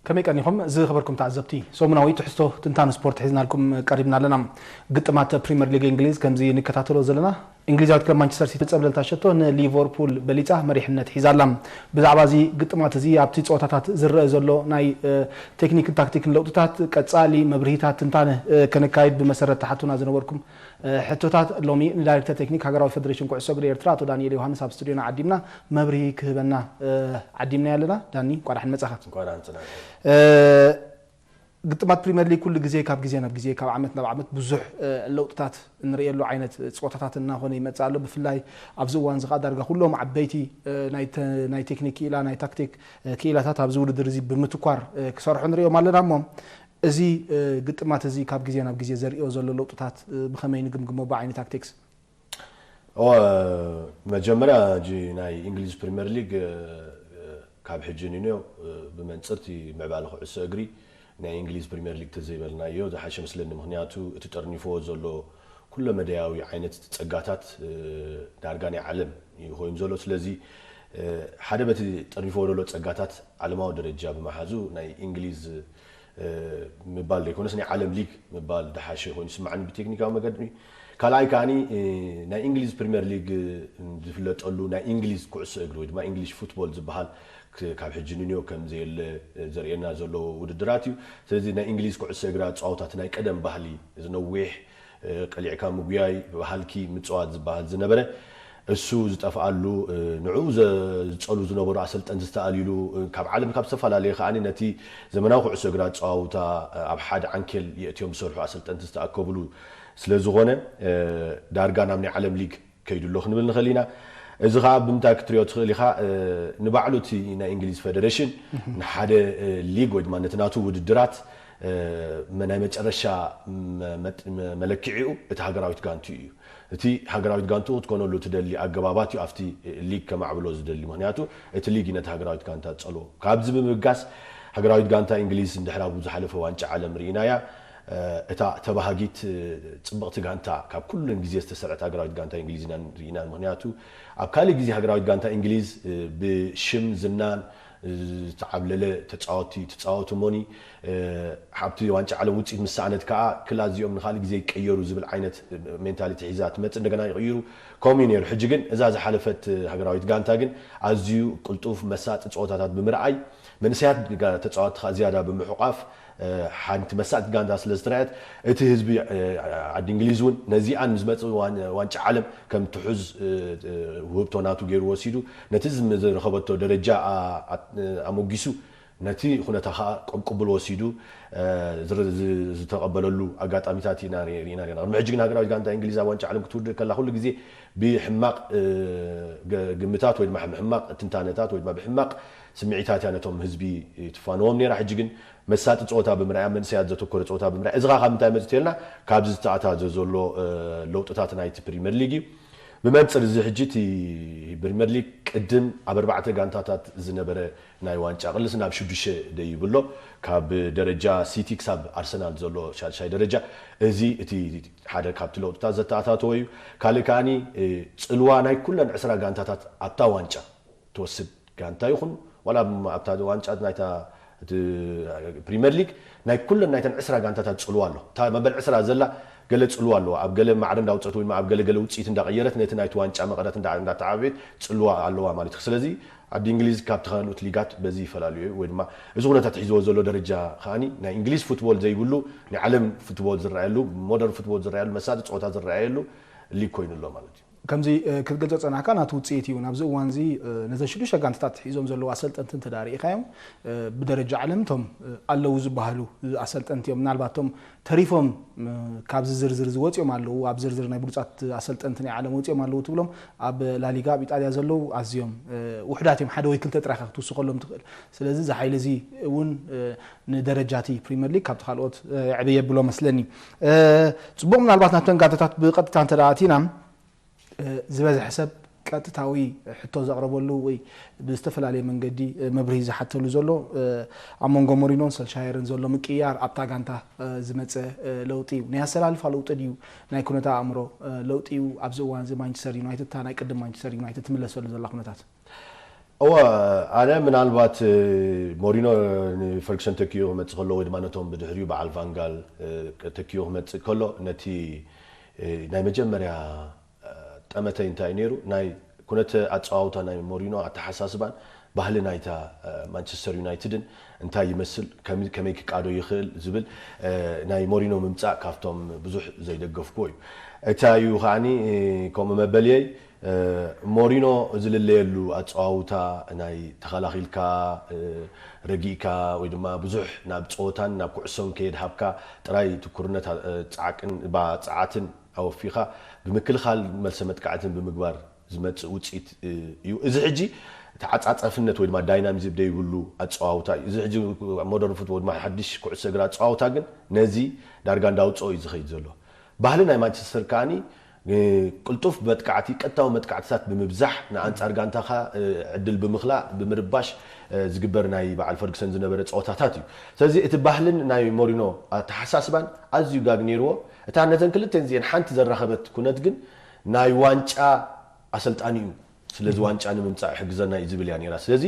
ከመይ ቀኒኹም ዝኸበርኩም ተዓዘብቲ? ሰሙናዊ ትሕዝቶ ትንታን ስፖርት ሒዝናልኩም ቀሪብና ኣለና። ግጥማት ፕሪምየር ሊግ እንግሊዝ ከምዚ ንከታተሎ ዘለና፣ እንግሊዛዊት ክለብ ማንቸስተር ሲቲ ጸብለልታ ሸቶ ንሊቨርፑል በሊጻ መሪሕነት ሒዛ ኣላ። ብዛዕባ እዚ ግጥማት እዚ ኣብቲ ጸወታታት ዝረአ ዘሎ ናይ ቴክኒክን ታክቲክን ለውጥታት ቀጻሊ መብርሂታት ትንታነ ከነካይድ ብመሰረት ተሓቱና ዝነበርኩም ሕቶታት ሎሚ ንዳይሬክተር ቴክኒክ ሃገራዊ ፌደሬሽን ኩዕሶ እግሪ ኤርትራ ኣቶ ዳንኤል ዮሃንስ ኣብ ስቱዲዮና ዓዲምና መብርሂ ክህበና ዓዲምና ኣለና። ዳኒ፣ እንኳን ደሓን መጻኻ። ግጥማት ፕሪምየር ሊግ ኩሉ ግዜ ካብ ግዜ ናብ ግዜ ካብ ዓመት ናብ ዓመት ብዙሕ ለውጥታት እንርእየሉ ዓይነት ጸወታታት እናኾነ ይመጽእ ኣሎ። ብፍላይ ኣብዚ እዋን እዚ ከኣ ዳርጋ ኩሎም ዓበይቲ ናይ ተ- ናይ ቴክኒክ ክኢላ ናይ ታክቲክ ክኢላታት ኣብዚ ውድድር እዚ ብምትኳር ክሰርሑ ንርእዮም ኣለና። እሞ እዚ ግጥማት እዚ ካብ ግዜ ናብ ግዜ ዘርእዮ ዘሎ ለውጥታት ብኸመይ ንግምግሞ ብዓይኒ ታክቲክስ? እወ፣ መጀመርያ ሕጂ ናይ እንግሊዝ ፕሪምየር ሊግ ካብ ሕጂ ንንዮ ብመንፅርቲ ምዕባለ ኩዕሶ እግሪ ናይ እንግሊዝ ፕሪምየር ሊግ ተዘይበልናዮ ዝሓሸ መስለኒ። ምክንያቱ እቲ ጠርኒፍዎ ዘሎ ኩለ መደያዊ ዓይነት ጸጋታት ዳርጋ ናይ ዓለም እዩ ኮይኑ ዘሎ። ስለዚ ሓደ በቲ ጠርኒፍዎ ዘሎ ጸጋታት ዓለማዊ ደረጃ ብምሓዙ ናይ እንግሊዝ ምባል ዘይኮነስ ናይ ዓለም ሊግ ምባል ዝሓሸ ኮይኑ ይስማዓኒ ብቴክኒካዊ መገዲ። ካልኣይ ከዓኒ ናይ እንግሊዝ ፕሪምየር ሊግ ዝፍለጠሉ ናይ እንግሊዝ ኩዕሶ እግሪ ወይ ድማ እንግሊሽ ፉትቦል ዝበሃል ካብ ሕጂ ንንዮ ከም ዘየለ ዘርእየና ዘሎ ውድድራት እዩ። ስለዚ ናይ እንግሊዝ ኩዕሶ እግሪ ኣጸዋውታት ናይ ቀደም ባህሊ ዝነዊሕ ቀሊዕካ ምጉያይ ብባህልኪ ምጽዋት ዝበሃል ዝነበረ እሱ ዝጠፍኣሉ ንዕኡ ዝጸሉ ዝነበሩ ኣሰልጠንቲ ዝተኣልይሉ ካብ ዓለም ካብ ዝተፈላለየ ከዓኒ ነቲ ዘመናዊ ኩዕሶ እግሪ ኣጸዋውታ ኣብ ሓደ ዓንኬል የእትዮም ዝሰርሑ ኣሰልጠንቲ ዝተኣከብሉ ስለ ዝኾነ ዳርጋ ናብ ናይ ዓለም ሊግ ከይዱ ኣሎ ክንብል ንኽእል ኢና። እዚ ከዓ ብምንታይ ክትሪኦ ትኽእል ኢኻ? ንባዕሉ እቲ ናይ እንግሊዝ ፌደሬሽን ንሓደ ሊግ ወይ ድማ ነቲ ናቱ ውድድራት ናይ መጨረሻ መለክዒኡ እቲ ሃገራዊት ጋንቱ እዩ። እቲ ሃገራዊት ጋንቱ ክትኮነሉ ትደሊ ኣገባባት እዩ ኣብቲ ሊግ ከማዕብሎ ዝደሊ። ምክንያቱ እቲ ሊግ ነቲ ሃገራዊት ጋንታ ዝጸልዎ። ካብዚ ብምብጋስ ሃገራዊት ጋንታ እንግሊዝ እንድሕር ኣብ ዝሓለፈ ዋንጫ ዓለም ርኢናያ። እታ ተባሃጊት ጽብቕቲ ጋንታ ካብ ኩለን ግዜ ዝተሰርዐት ሃገራዊት ጋንታ እንግሊዝ ኢና ርኢና። ምክንያቱ ኣብ ካልእ ግዜ ሃገራዊት ጋንታ እንግሊዝ ብሽም ዝናን ዝተዓብለለ ተጻወቲ ትጻወቱ እሞኒ ኣብቲ ዋንጫ ዓለም ውፅኢት ምስ ሰኣነት ከዓ ክላ እዚኦም ንካልእ ግዜ ይቀየሩ ዝብል ዓይነት ሜንታሊቲ ሒዛ ትመፅእ እንደገና ይቕይሩ ከምኡ እዩ ነይሩ። ሕጂ ግን እዛ ዝሓለፈት ሃገራዊት ጋንታ ግን ኣዝዩ ቅልጡፍ መሳጢ ፀወታታት ብምርኣይ መንእሰያት ተፃወትቲ ከዓ ዝያዳ ብምሕቋፍ ሓንቲ መሳጢት ጋንታ ስለ ዝተረኣየት እቲ ህዝቢ ዓዲ እንግሊዝ እውን ነዚኣን ንዝመፅእ ዋንጫ ዓለም ከም ትሑዝ ውህብቶ ናቱ ገይሩ ወሲዱ ነቲ ዝረኸበቶ ደረጃ ኣሞጊሱ ነቲ ኩነታ ከዓ ከም ቅቡል ወሲዱ ዝተቐበለሉ ኣጋጣሚታት ኢና ርኢና ርና ቅድሚ ሕጂ ግን ሃገራዊት ጋንታ እንግሊዝ ኣብ ዋንጫ ዓለም ክትውድእ ከላ ኩሉ ግዜ ብሕማቕ ግምታት ወይ ድማ ብሕማቕ ትንታነታት ወይ ድማ ብሕማቕ ስምዒታት እያ ነቶም ህዝቢ ትፋነዎም ነራ። ሕጂ ግን መሳጢ ፀወታ ብምርኣያ መንእሰያት ዘተኮረ ፀወታ ብምርኣያ እዚ ከዓ ካብ ምንታይ መፅእ ተልና ካብዚ ዝተኣታተ ዘሎ ለውጥታት ናይቲ ፕሪምየር ሊግ እዩ። ብመንፅር እዚ ሕጂ እቲ ፕሪምየር ሊግ ቅድም ኣብ ኣርባዕተ ጋንታታት ዝነበረ ናይ ዋንጫ ቅልስ ናብ ሽዱሽተ ደይብሎ ካብ ደረጃ ሲቲ ክሳብ ኣርሰናል ዘሎ ሻድሻይ ደረጃ እዚ እቲ ሓደ ካብቲ ለውጥታት ዘተኣታተወ እዩ። ካልእ ከዓኒ ፅልዋ ናይ ኩለን ዕስራ ጋንታታት ኣብታ ዋንጫ ትወስድ ጋንታ ይኹን ዋላ ኣብታ ዋንጫ ናይታ እቲ ፕሪምየር ሊግ ናይ ኩለን ናይተን ዕስራ ጋንታታት ፅልዋ ኣሎ። እታ መበል ዕስራ ዘላ ገለ ፅልዋ ኣለዋ። ኣብ ገለ ማዕረ እንዳውፀት ወይ ኣብ ገለ ገለ ውፅኢት እንዳቀየረት ነቲ ናይቲ ዋንጫ መቐረት እንዳተዓበየት ፅልዋ ኣለዋ ማለት እዩ። ስለዚ ዓዲ እንግሊዝ ካብቲ ካልኦት ሊጋት በዚ ይፈላለዩ ወይ ድማ እዚ ኩነታት ሒዝዎ ዘሎ ደረጃ ከዓኒ ናይ እንግሊዝ ፉትቦል ዘይብሉ ናይ ዓለም ፉትቦል ዝረኣየሉ ሞደርን ፉትቦል ዝረኣየሉ መሳጢ ፀወታ ዝረኣየሉ ሊግ ኮይኑ ኣሎ ማለት እዩ። ከምዚ ክትገልጾ ጸናሕካ ናቱ ውጽኢት እዩ። ናብዚ እዋን እዚ ነዘን ሽዱሽተ ጋንታታት ሒዞም ዘለዉ ኣሰልጠንቲ እንተ ርኢኻዮም ብደረጃ ዓለም እቶም ኣለዉ ዝበሃሉ ኣሰልጠንቲ እዮም። ምናልባት እቶም ተሪፎም ካብዚ ዝርዝር እዚ ወጺኦም ኣለዉ፣ ኣብ ዝርዝር ናይ ብሉጻት ኣሰልጠንቲ ናይ ዓለም ወጺኦም ኣለዉ ትብሎም ኣብ ላሊጋ ኣብ ኢጣልያ ዘለዉ ኣዝዮም ውሑዳት እዮም። ሓደ ወይ ክልተ ጥራይ ኢኻ ክትውስኸሎም ትኽእል። ስለዚ እዚ ሓይሊ እዚ እውን ንደረጃ እቲ ፕሪምየር ሊግ ካብቲ ካልኦት የዕብየ የብሎ መስለኒ። ጽቡቕ ምናልባት ናብተን ጋንታታት ብቐጥታ እንተ ኣቲና ዝበዝሐ ሰብ ቀጥታዊ ሕቶ ዘቕረበሉ ወይ ብዝተፈላለየ መንገዲ መብርሂ ዝሓተሉ ዘሎ ኣብ መንጎ ሞሪኖን ሰልሻየርን ዘሎ ምቅያር ኣብታ ጋንታ ዝመፀ ለውጢ እዩ። ናይ ኣሰላልፋ ለውጢ ድዩ ናይ ኩነታ ኣእምሮ ለውጢ እዩ? ኣብዚ እዋን እዚ ማንቸስተር ዩናይትድ እታ ናይ ቅድም ማንቸስተር ዩናይትድ ትምለሰሉ ዘላ ኩነታት እወ፣ ኣነ ምናልባት እ፣ ሞሪኖ ንፈርግሰን ተኪኡ ክመፅእ ከሎ ወይ ድማ ነቶም ብድሕሪኡ በዓል ቫንጋል እ፣ ተኪኡ ክመፅእ ከሎ ነቲ እ፣ ናይ መጀመርያ እ፣ ጠመተይ እንታይ እዩ ነይሩ? ናይ ኩነተ ኣፀዋውታ ናይ ሞሪኖ ኣተሓሳስባን ባህሊ ናይታ እ፣ ማንቸስተር ዩናይትድን እንታይ ይመስል፣ ከመይ ከመይ ክቃዶ ይኽእል ዝብል እ፣ ናይ ሞሪኖ ምምፃእ ካብቶም ብዙሕ ዘይደገፍኩዎ እዩ። እታ እዩ ከዓኒ እ፣ ከምኡ መበልየይ እ፣ ሞሪኖ ዝልለየሉ ኣጸዋውታ ናይ ተኸላኺልካ እ፣ ረጊእካ ወይ ድማ ብዙሕ ናብ ጸወታን ናብ ኩዕሶን ከየድሃብካ ጥራይ ትኩርነት እ፣ ጻዕቅን ባ ጻዓትን ኣወፊኻ ብምክልኻል መልሰ መጥቃዕትን ብምግባር ዝመጽእ ውጽኢት እ፣ እዩ። እዚ ሕጂ ተዓጻጻፍነት ወይ ድማ ዳይናሚዝም ደይብሉ ኣጸዋውታ እዩ። እዚ ሕጂ ሞደርን ፉትቦል ድማ ሓድሽ ኩዕሶ እግሪ ኣጸዋውታ ግን ነዚ ዳርጋ እንዳውጽኦ እዩ ዝኸይድ ዘሎ። ባህሊ ናይ ማንቸስተር ከኣኒ እ፣ ቅልጡፍ መጥቃዕቲ፣ ቀጥታዊ መጥቃዕትታት ብምብዛሕ ንኣንጻር ጋንታኻ እ፣ ዕድል ብምኽላእ ብምርባሽ እ፣ ዝግበር ናይ በዓል ፈርግሰን ዝነበረ ጸወታታት እዩ። ስለዚ እቲ ባህልን ናይ ሞሪኖ ኣተሓሳስባን ኣዝዩ ጋግ ነይርዎ። እታ ነተን ክልተን እዚአን ሓንቲ ዘራኸበት ኩነት ግን ናይ ዋንጫ ኣሰልጣኒኡ ስለዚ ዋንጫ ንምምጻእ ይሕግዘና እዩ ዝብል እያ ነይራ። ስለዚ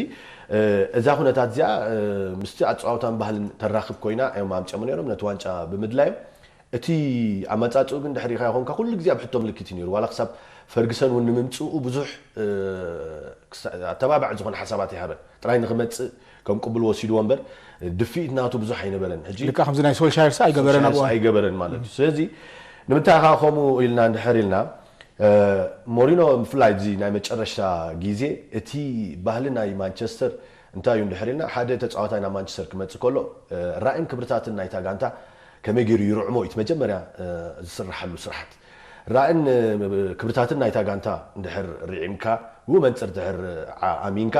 እ፣ እዛ ኩነታት እዚኣ እ፣ ምስቲ ኣጸዋውታን ባህልን ተራኽብ ኮይና እዮም ኣምጺኦም ነይሮም ነቲ ዋንጫ ብምድላዮም። እቲ ኣመጻጽኡ ግን ድሕሪ ኢኻ ይኾንካ ኩሉ ግዜ ኣብ ሕቶ ምልክት እዩ ነይሩ። ዋላ ክሳብ ፈርግሰን እውን ንምምጽኡ ብዙሕ እ፣ ክሳ- ኣተባባዕ ዝኾነ ሓሳባት ይሃበን ጥራይ ንክመጽእ ከም ቅቡል ወሲድዎ እምበር ድፍኢት ናቱ ብዙሕ ኣይነበረን። ሕጂ ልካ ከምዚ ናይ ሶልሻየር ሰ ኣይገበረን ኣብኡ። ኣይገበረን ማለት እዩ። ስለዚ ንምንታይ ኻ ከምኡ ኢልና እንድሕር ኢልና እ፣ ሞሪኖ ብፍላይ እዚ ናይ መጨረሽታ ግዜ እቲ ባህሊ ናይ ማንቸስተር እንታይ እዩ እንድሕር ኢልና ሓደ ተፃዋታይ ናብ ማንቸስተር ክመፅእ ከሎ እ፣ ራእን ክብርታትን ናይታ ጋንታ ከመይ ገይሩ ይርዕሞ እዩ እቲ መጀመርያ እ፣ ዝስራሓሉ ስራሓት። ራእን እ፣ ክብርታትን ናይታ ጋንታ እንድሕር ርዒምካ ብኡ መንፅር ድሕር ዓ- ኣሚንካ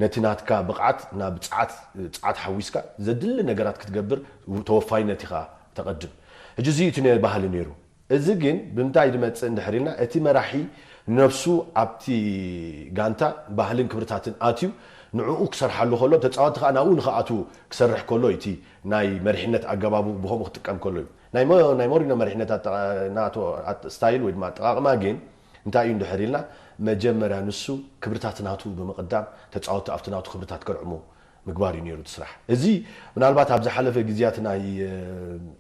ነቲ ናትካ ብቕዓት ናብ ፀዓት ፀዓት ሓዊስካ ዘድሊ ነገራት ክትገብር ተወፋይነት ኢኻ ተቐድም። ሕጂ እዚ እቲ ነ- ባህሊ ነይሩ። እዚ ግን ብምንታይ ዝመፅእ እንድሕር ኢልና እቲ መራሒ ነብሱ ኣብቲ ጋንታ ባህልን ክብርታትን ኣትዩ ንዕኡ ክሰርሓሉ ከሎ ተፃወቲ ከዓ ናብኡ ንክኣትዉ ክሰርሕ ከሎ እቲ ናይ መሪሕነት ኣገባቡ ብከምኡ ክጥቀም ከሎ እዩ። ናይ ሞ- ናይ ሞሪኖ መሪሕነት ኣጠ- ናቶ ኣጥ- ስታይል ወይ ድማ ኣጠቃቅማ ግን እንታይ እዩ እንድሕር ኢልና መጀመርያ ንሱ ክብርታት ናቱ ብምቅዳም ተፃወቲ ኣብቲ ናቱ ክብርታት ከርዕሙ ምግባር እዩ ነይሩ እቲ ስራሕ። እዚ ምናልባት ኣብ ዝሓለፈ ግዜያት ናይ እ፣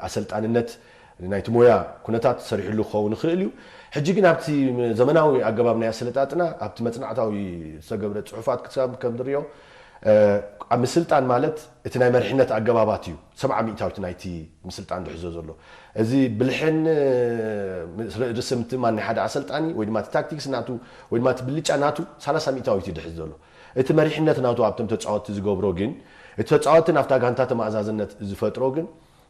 ኣሰልጣንነት ናይቲ ሞያ ኩነታት ሰሪሕሉ ክኸውን ይኽእል እዩ። ሕጂ ግን ኣብቲ ዘመናዊ ኣገባብ ናይ ኣሰለጣጥና ኣብቲ መጽናዕታዊ ዝተገብረ ጽሑፋት ክሳብ ከም ዝርዮ እ፣ ኣብ ምስልጣን ማለት እቲ ናይ መሪሕነት ኣገባባት እዩ ሰብዓ ሚእታዊት ናይቲ ምስልጣን ድሕዞ ዘሎ። እዚ ብልሕን እ፣ ርእሰ ምትእምማን ናይ ሓደ ኣሰልጣኒ ወይ ድማ እቲ ታክቲክስ ናቱ ወይ ድማ እቲ ብልጫ ናቱ ሰላሳ ሚእታዊት እዩ ድሕዝ ዘሎ። እቲ መሪሕነት ናቱ ኣብቶም ተፃወትቲ ዝገብሮ ግን እቲ ተፃወትቲ ናብታ ጋንታ ተመኣዛዝነት ዝፈጥሮ ግን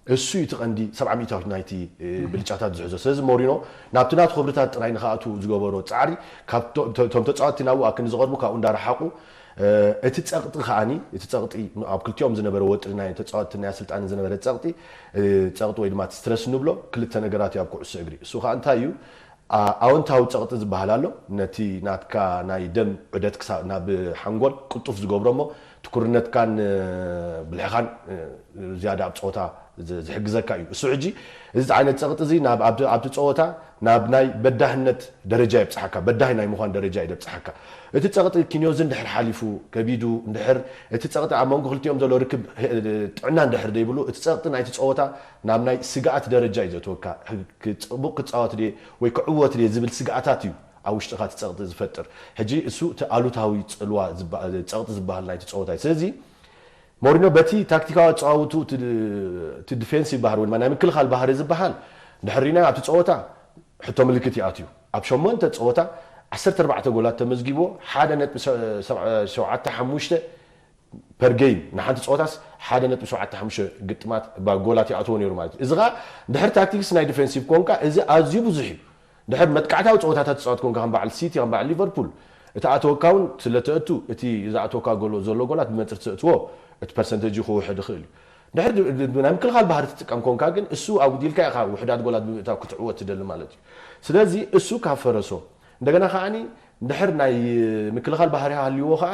እሱ እዩ እቲ ቀንዲ ሰብዓ ሚእታዊት ናይቲ እ፣ ብልጫታት ዝሕዞ። ስለዚ ሞሪኖ ናብቲ ናቱ ክብርታት ጥራይ ንክኣትዉ ዝገበሮ ፃዕሪ ካብቶ- ቶ- እቶም ተፃወትቲ ናብኡ ኣክን ዝቐርቡ ካብኡ እንዳረሓቑ እ፣ እቲ ፀቕጢ ከዓኒ እቲ ፀቕጢ ኣብ ክልቲኦም ዝነበረ ወጥሪ ናይ ተፃወትቲ ናይ ኣሰልጣኒ ዝነበረ ፀቕጢ እ፣ ፀቕጢ ወይ ድማ እቲ ስትረስ ንብሎ ክልተ ነገራት እዩ ኣብ ኩዕሶ እግሪ። እሱ ከዓ እንታይ እዩ? ኣ- ኣወንታዊ ፀቕጢ ዝበሃል ኣሎ። ነቲ ናትካ ናይ ደም ዑደት ክሳ- ናብ ሓንጎል ቅልጡፍ ዝገብሮ እሞ ትኩርነትካን እ፣ ብልሕኻን እ፣ ዝያዳ ኣብ ፀወታ ዝ- ዝሕግዘካ እዩ። እሱ ሕጂ እዚ ዓይነት ፀቕጢ እዚ ናብ ኣብቲ ኣብቲ ፀወታ ናብ ናይ በዳህነት ደረጃ የብፅሓካ፣ በዳሂ ናይ ምዃን ደረጃ እዩ ዘብፅሓካ። እቲ ፀቕጢ ኪንዮዚ እንድሕር ሓሊፉ ከቢዱ እንድሕር እቲ ፀቕጢ ኣብ መንጎ ክልቲኦም ዘሎ ርክብ ህ- ጥዕና እንድሕር ዘይብሉ እቲ ፀቕጢ ናይቲ ፀወታ ናብ ናይ ስግኣት ደረጃ እዩ ዘእትወካ። ክፅቡቕ ክፃወት ድየ ወይ ክዕወት ድየ ዝብል ስግኣታት እዩ ኣብ ውሽጥኻ እቲ ፀቕጢ ዝፈጥር። ሕጂ እሱ እቲ ኣሉታዊ ፅልዋ ዝባ- ፀቕጢ ዝበሃል ናይቲ ፀወታ እዩ። ስለዚ ሞሪኖ በቲ ታክቲካዊ ኣፀዋውቱ እቲ ድ- እቲ ዲፌንሲቭ ባህሪ ወይ ድማ ናይ ምክልኻል ባህሪ ዝበሃል ድሕሪና ኣብቲ ፀወታ ሕቶ ምልክት ይኣትዩ። ኣብ ሸሞንተ ፀወታ ዓሰርተ ኣርባዕተ ጎላት ተመዝጊብዎ ሓደ ነጥቢ ሸውዓተ ሓሙሽተ ፐር ጌም ንሓንቲ ፀወታስ ሓደ ነጥቢ ሸውዓተ ሓሙሽተ ግጥማት ባ- ጎላት ይኣትዎ ነይሩ ማለት እዩ። እዚ ኸዓ ድሕር ታክቲክስ ናይ ዲፌንሲቭ ኮንካ እዚ ኣዝዩ ብዙሕ እዩ። ድሕር መጥቃዕታዊ ፀወታታት ትፃወት ኮንካ ከም በዓል ሲቲ ከም በዓል ሊቨርፑል እቲ ኣተወካ እውን ስለ ተእቱ እቲ ዝኣተወካ ጎሎ ዘሎ ጎላት ብመንፅር ትእትዎ እቲ ፐርሰንተጅ ክውሕድ ይኽእል እዩ። ድሕር ድ- ድ- ናይ ምክልኻል ባህሪ ትጥቀም ኮንካ ግን እሱ ኣጉዲልካ ኢኻ ውሕዳት ጎላት ብምእታው ክትዕወት ትደሊ ማለት እዩ። ስለዚ እሱ ካብ ፈረሶ እንደገና ከዓኒ ድሕር ናይ ምክልኻል ባህሪ ሃልይዎ ከዓ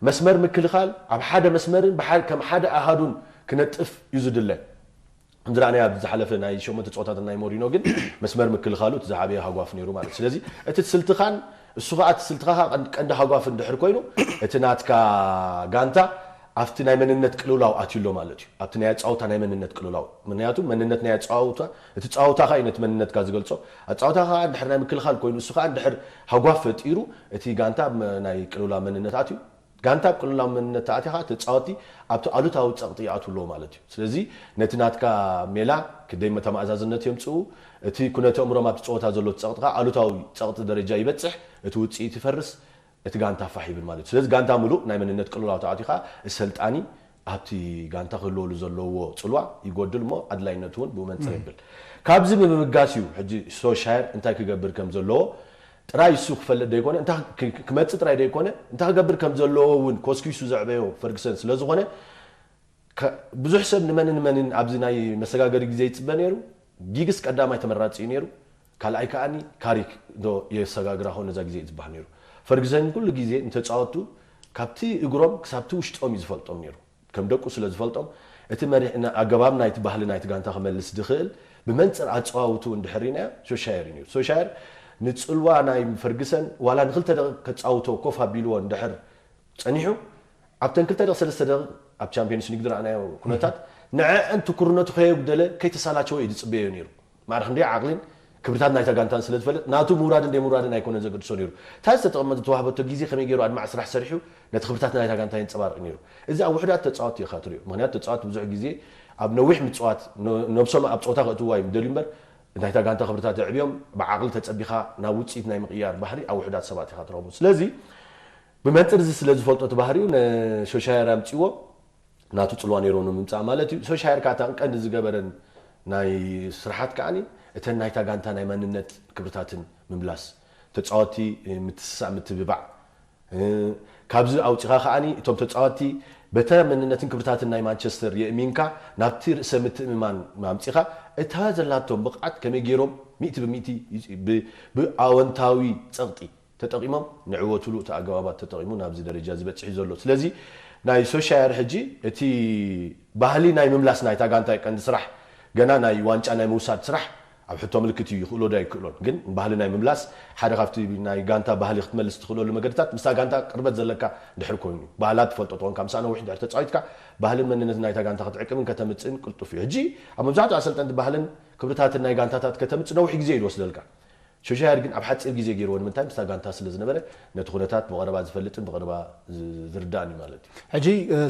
መስመር ምክልኻል ኣብ ሓደ መስመርን ብሓ- ከም ሓደ ኣሃዱን ክነጥፍ እዩ ዝድለ። ዝረኣናዮ ኣብ ዝሓለፈ ናይ ሸሞንተ ፀወታታት ናይ ሞሪኖ ግን መስመር ምክልኻሉ እቲ ዝዓበየ ሃጓፍ ነይሩ ማለት እዩ። ስለዚ እቲ ስልትኻን እሱ ከዓ እቲ ስልትኻ ከዓ ቀንዲ ሃጓፍ እንድሕር ኮይኑ፣ እቲ ናትካ ጋንታ ኣብቲ ናይ መንነት ቅልውላው ኣትዩ ኣሎ ማለት እዩ። ኣብቲ ናይ ኣጻውታ ናይ መንነት ቅልውላው። ምክንያቱ መንነት ናይ ኣጻውታ፣ እቲ ጻውታ ከዓ እዩ ነቲ መንነትካ ዝገልጾ። ኣጻውታ ከዓ እንድሕር ናይ ምክልኻል ኮይኑ፣ እሱ ከዓ እንድሕር ሃጓፍ ፈጢሩ፣ እቲ ጋንታ ኣብ ናይ ቅልውላው መንነት ኣትዩ። ጋንታ ኣብ ቅልውላው መንነት ተኣትያ ከዓ ተጻወቲ ኣብቲ ኣሉታዊ ጸቕጢ ይኣትዉ ኣለዉ ማለት እዩ። ስለዚ ነቲ ናትካ ሜላ ክደይ መተማእዛዝነት የምጽኡ። እቲ ኩነተ እምሮም ኣብቲ ጸወታ ዘሎ ጸቕጢ ከዓ ኣሉታዊ ጸቕጢ ደረጃ ይበጽሕ፣ እቲ ውጽኢት ይፈርስ፣ እቲ ጋንታ ፋሕ ይብል ማለት እዩ። ስለዚ ጋንታ ምሉእ ናይ መንነት ቅልውላው ተኣትዩ ከዓ ሰልጣኒ ኣብቲ ጋንታ ክህልወሉ ዘለዎ ጽልዋ ይጎድል እሞ ኣድላይነቱ እውን ብኡ መንጽር የብል። ካብዚ ብምብጋስ እዩ ሕጂ ሶሻየር እንታይ ክገብር ከም ዘለዎ ጥራይ እሱ ክፈልጥ ደይኮነ፣ እንታይ ክ- ክመጽእ ጥራይ ደይኮነ፣ እንታይ ክገብር ከም ዘለዎ እውን ኮስኪሱ ዘዕበዮ ፈርግሰን ስለ ዝኾነ፣ ከ- ብዙሕ ሰብ ንመንን መንን ኣብዚ ናይ መሰጋገሪ ግዜ ይጽበ ነይሩ። ጊግስ ቀዳማይ ተመራጺ እዩ ነይሩ፣ ካልኣይ ከኣኒ ካሪክ ዶ የሰጋግራ ኾን ነዛ ግዜ እዩ ዝበሃል ነይሩ። ፈርግሰን ኩሉ ግዜ ንተጻወቱ ካብቲ እግሮም ክሳብቲ ውሽጦም እዩ ዝፈልጦም ነይሩ። ከም ደቁ ስለ ዝፈልጦም፣ እቲ መሪሕ ና- ኣገባብ ናይቲ ባህሊ ናይቲ ጋንታ ክመልስ ድኽእል ብመንጽር ኣጸዋውትኡ እንድሕር ርኢናዮ ሶሻየር እዩ ነይሩ። ሶሻየር ንጽልዋ ናይ ፈርግሰን ዋላ ንክልተ ደቂቕ ከጻውቶ ኮፍ ኣቢልዎ እንድሕር ጸኒሑ፣ ኣብተን ክልተ ደቕ ሰለስተ ደቕ ኣብ ቻምፒዮንስ ሊግ ዝረኣናዮ ኩነታት ንዐአን ትኩርነቱ ከየጉደለ ከይተሳላቸወ እዩ ዝጽበዮ ነይሩ። ማዕረ ክንደይ ዓቕልን ክብርታት ናይታ ጋንታን ስለ ዝፈልጥ ናቱ ምውራድን ደይ ምውራድን ኣይኮነን ዘገድሶ ነይሩ። እታ ዝተጠቐመ ዝተዋህበቶ ግዜ ከመይ ገይሩ ኣድማዕ ስራሕ ሰሪሑ ነቲ ክብርታት ናይታ ጋንታ የንጸባርቕ ነይሩ። እዚ ኣብ ውሑዳት ተጻወትቲ ኢኻ ትሪኦ። ምክንያቱ ተጻወትቲ ብዙሕ ግዜ ኣብ ነዊሕ ምጽዋት ነ- ነብሶም ኣብ ጸወታ ከእትውዋ እዮም ደልዩ እምበር ናይታ ጋንታ ክብርታት የዕብዮም ብዓቕሊ ተጸቢኻ ናብ ውጽኢት ናይ ምቕያር ባህሪ ኣብ ውሑዳት ሰባት ኢኻ ትረኽቦ። ስለዚ ብመንጽር እዚ ስለ ዝፈልጦ እቲ ባህሪኡ ንሶሻየር ኣምጺዎ ናቱ ጽልዋ ነይሩ ንምምጻእ ማለት እዩ። ሶሻየር ካታ ቀንዲ ዝገበረን ናይ ስርሓት ከዓኒ እተን ናይታ ጋንታ ናይ መንነት ክብርታትን ምምላስ ተጻወቲ ምትስሳእ ምትብባዕ እ፣ ካብዚ ኣውጺኻ ከዓኒ እቶም ተጻወቲ በተ መንነትን ክብርታትን ናይ ማንቸስተር የእሚንካ ናብቲ ርእሰ ምትእምማን ኣምጺኻ እታ ዘላቶም ብቕዓት ከመይ ገይሮም ሚእቲ ብሚእቲ ብ- ብኣወንታዊ ጸቕጢ ተጠቒሞም ንዕወትሉ እቲ ኣገባባት ተጠቒሙ ናብዚ ደረጃ ዝበጽሕ እዩ ዘሎ። ስለዚ ናይ ሶሻየር ሕጂ እቲ ባህሊ ናይ ምምላስ ናይታ ጋንታ ቀንዲ ስራሕ ገና ናይ ዋንጫ ናይ ምውሳድ ስራሕ ኣብ ሕቶ ምልክት እዩ ይኽእሎ ዶ ኣይክእሎን። ግን ባህሊ ናይ ምምላስ ሓደ ካብቲ ናይ ጋንታ ባህሊ ክትመልስ ትኽእለሉ መገድታት ምስታ ጋንታ ቅርበት ዘለካ ድሕር ኮይኑ ባህላ ትፈልጦ ተኾንካ ምሳ ነዊሕ ድሕር ተፃዊትካ ባህልን መንነትን ናይታ ጋንታ ክትዕቅብን ከተምፅእን ቅልጡፍ እዩ። ሕጂ ኣብ መብዛሕትኡ ኣሰልጠንቲ ባህልን ክብርታትን ናይ ጋንታታት ከተምፅእ ነዊሕ ግዜ እዩ ዝወስደልካ። ሶሻየር ግን ኣብ ሓፂር ግዜ ገይርዎ ንምንታይ ምስታ ጋንታ ስለ ዝነበረ ነቲ ኩነታት ብቐረባ ዝፈልጥን ብቐረባ ዝርዳእን እዩ ማለት እዩ። ሕጂ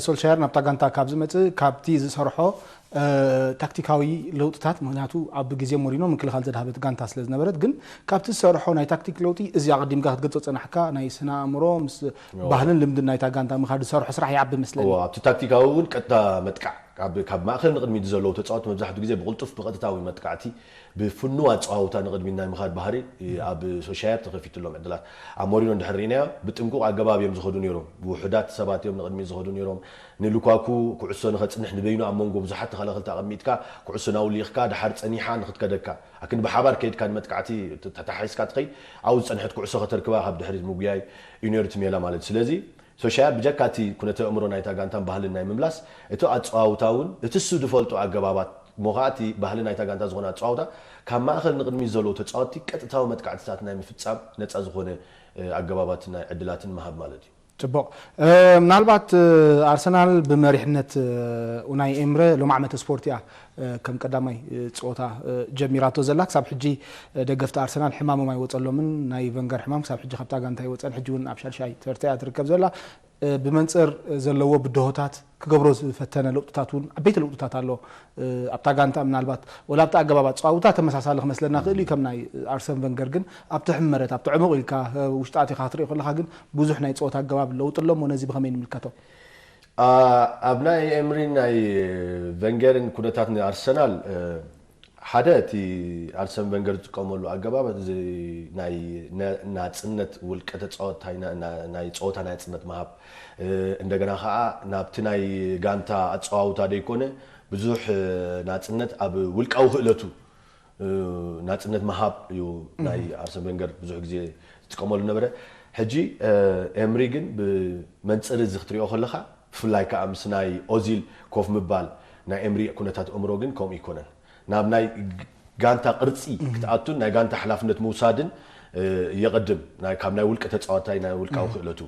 ሶልሻየር ናብታ ጋንታ ካብ ዝመፅእ ካብቲ ዝሰርሖ ታክቲካዊ ለውጥታት ምክንያቱ ኣብ ግዜ ሞሪኖ ምክልኻል ዘድሃበት ጋንታ ስለ ዝነበረት ግን ካብቲ ዝሰርሖ ናይ ታክቲክ ለውጢ እዚ ኣቐዲምካ ክትገልፆ ፀናሕካ ናይ ስነ ኣእምሮ ምስ ባህልን ልምድን ናይታ ጋንታ ምኻድ ዝሰርሖ ስራሕ ይዓቢ መስለኒ። ኣብቲ ታክቲካዊ እውን ቀጥታ መጥቃዕ ካብ ማእኸል ንቕድሚት ዘለዉ ተፃወቲ መብዛሕትኡ ግዜ ብቕልጡፍ ብቐጥታዊ መጥቃዕቲ ብፍኑው ኣፀዋውታ ንቕድሚት ናይ ምኻድ ባህሪ ኣብ ሶሻየር ተኸፊቱሎም ዕድላት ኣብ ሞሪኖ እንድሕር ርኢናዮ ብጥንቁቕ ኣገባብ እዮም ዝኸዱ ነይሮም። ውሑዳት ሰባት እዮም ንቕድሚት ዝኸዱ ነይሮም። ንሉካኩ ኩዕሶ ንኸፅንሕ ንበይኑ ኣብ መንጎ ብዙሓት ተኸላኸልቲ ኣቐሚጥካ ኩዕሶ ናውሊኽካ ድሓር ፀኒሓ ንኽትከደካ ኣክን ብሓባር ከይድካ ንመጥቃዕቲ ተታሓሒዝካ ትኸይድ ኣብኡ ዝፀንሐት ኩዕሶ ከተርክባ ካብ ድሕሪት ምጉያይ እዩ ነይሩ እቲ ሜላ ማለት እዩ። ስለዚ ሶሻያር ብጀካ እቲ ኩነተ ኣእምሮ ናይታ ጋንታን ባህልን ናይ ምምላስ እቲ ኣፀዋውታ እውን እቲ እሱ ዝፈልጦ ኣገባባት እሞ ከዓ እቲ ባህሊ ናይታ ጋንታ ዝኾነ ኣፀዋውታ ካብ ማእኸል ንቕድሚት ዘለዉ ተፃወትቲ ቀጥታዊ መጥቃዕትታት ናይ ምፍፃም ነፃ ዝኾነ ኣገባባትን ናይ ዕድላትን ምሃብ ማለት እዩ። ፅቡቕ። ምናልባት ኣርሰናል ብመሪሕነት ኡናይ ኤምረ ሎም ዓመተ ስፖርት እያ ከም ቀዳማይ ፀወታ ጀሚራቶ ዘላ። ክሳብ ሕጂ ደገፍቲ ኣርሰናል ሕማሞም ኣይወፀሎምን። ናይ ቨንገር ሕማም ክሳብ ሕጂ ካብታ ጋንታ ኣይወፀን። ሕጂ እውን ኣብ ሻድሻይ ተርታ እያ ትርከብ ዘላ። ብመንፅር ዘለዎ ብድሆታት ክገብሮ ዝፈተነ ለውጥታት እውን ዓበይቲ ለውጥታት ኣሎ ኣብታ ጋንታ። ምናልባት ወላ ኣብቲ ኣገባብ ኣፀዋውታ ተመሳሳሊ ክመስለና ክእል እዩ ከም ናይ ኣርሰን ቨንገር፣ ግን ኣብቲ ሕመረት ኣብቲ ዕሙቕ ኢልካ ውሽጢ ኣቲኻ ክትሪኦ ከለኻ ግን ብዙሕ ናይ ፀወታ ኣገባብ ለውጢ ኣሎ እሞ ነዚ ብኸመይ ንምልከቶ? ኣብ ናይ ኤምሪን ናይ ቨንገርን ኩነታት ንኣርሰናል ሓደ እቲ ኣርሰን ቨንገር ዝጥቀመሉ ኣገባብ እዚ ናይ ናፅነት ውልቀ ተፃወታይ ናይ ፀወታ ናፅነት ምሃብ እንደገና ከዓ ናብቲ ናይ ጋንታ ኣፀዋውታ ደይኮነ ብዙሕ ናፅነት ኣብ ውልቃዊ ክእለቱ ናፅነት ምሃብ እዩ ናይ ኣርሰን ቨንገር ብዙሕ ግዜ ዝጥቀመሉ ነበረ። ሕጂ ኤምሪ ግን ብመንፅር እዚ ክትሪኦ ከለካ ብፍላይ ከዓ ምስ ናይ ኦዚል ኮፍ ምባል ናይ ኤምሪ ኩነታት እምሮ ግን ከምኡ ይኮነን። ናብ ናይ ጋንታ ቅርፂ ክትኣቱን ናይ ጋንታ ሓላፍነት ምውሳድን የቐድም፣ ናይ፣ ካብ ናይ ውልቀ ተጻዋታይ ናይ ውልቃዊ ክእለቱ።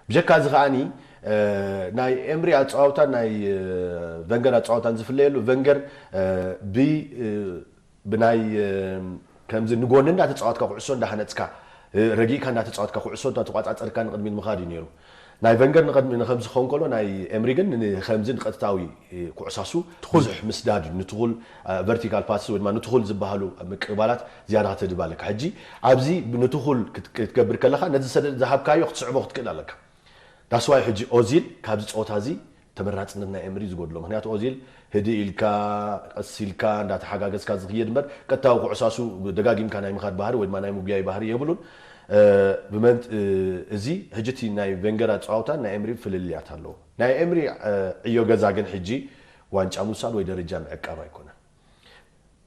ብጀካ እዚ ከዓኒ፣ እ፣ ናይ ኤምሪ ኣጻዋውታን ናይ፣ እ፣ ቨንገር ኣጻዋውታን ዝፍለየሉ፣ ቨንገር፣ እ፣ ብ-፣ እ፣ ብናይ፣ እ፣ ከምዚ ንጎኒ እንዳተጻወትካ ኩዕሶ እንዳሃነጽካ፣ እ፣ ረጊእካ እንዳተጻወትካ ኩዕሶ እንዳተቋጻጸርካ ንቕድሚት ምኻድ እዩ ነይሩ። ናይ ቨንገር ንቐድሚ ንኸምዚ ክኸውን ከሎ፣ ናይ ኤምሪ ግን ንኸምዚ ንቐጥታዊ፣ እ፣ ኩዕሳሱ ትኹል። ብዙሕ ምስዳድ እዩ። ንትኹል፣ እ፣ ቨርቲካል ፓስ ወይ ድማ ንትኹል ዝበሃሉ ምቅባላት ዝያዳ ከተድባ ኣለካ። ሕጂ ኣብዚ ንትኹል ክት-፣ ክትገብር ከለኻ ነዚ ሰደ-፣ ዝሃብካዮ ክትስዕቦ ክትክእል ኣለካ። ዳስዋይ ሕጂ ኦዚል ካብዚ ጸወታ እዚ ተመራጽነት ናይ ኤምሪ ዝጎድሎ። ምክንያቱ ኦዚል ህድእ ኢልካ፣ ቀስ ኢልካ፣ እንዳተሓጋገዝካ ዝኽየድ እምበር፣ ቀጥታዊ ኩዕሳሱ ደጋጊምካ ናይ ምኻድ ባህሪ ወይ ድማ ናይ ምጉያይ ባህሪ የብሉን። እ፣ ብመንት-፣ እ፣ እዚ ሕጂ እቲ ናይ ቬንገር ኣጸዋውታን ናይ ኤምሪ ፍልልያት ኣለዎ። ናይ ኤምሪ፣ እ፣ ዕዮ ገዛ ግን ሕጂ ዋንጫ ምውሳድ ወይ ደረጃ ምዕቃብ ኣይኮነን።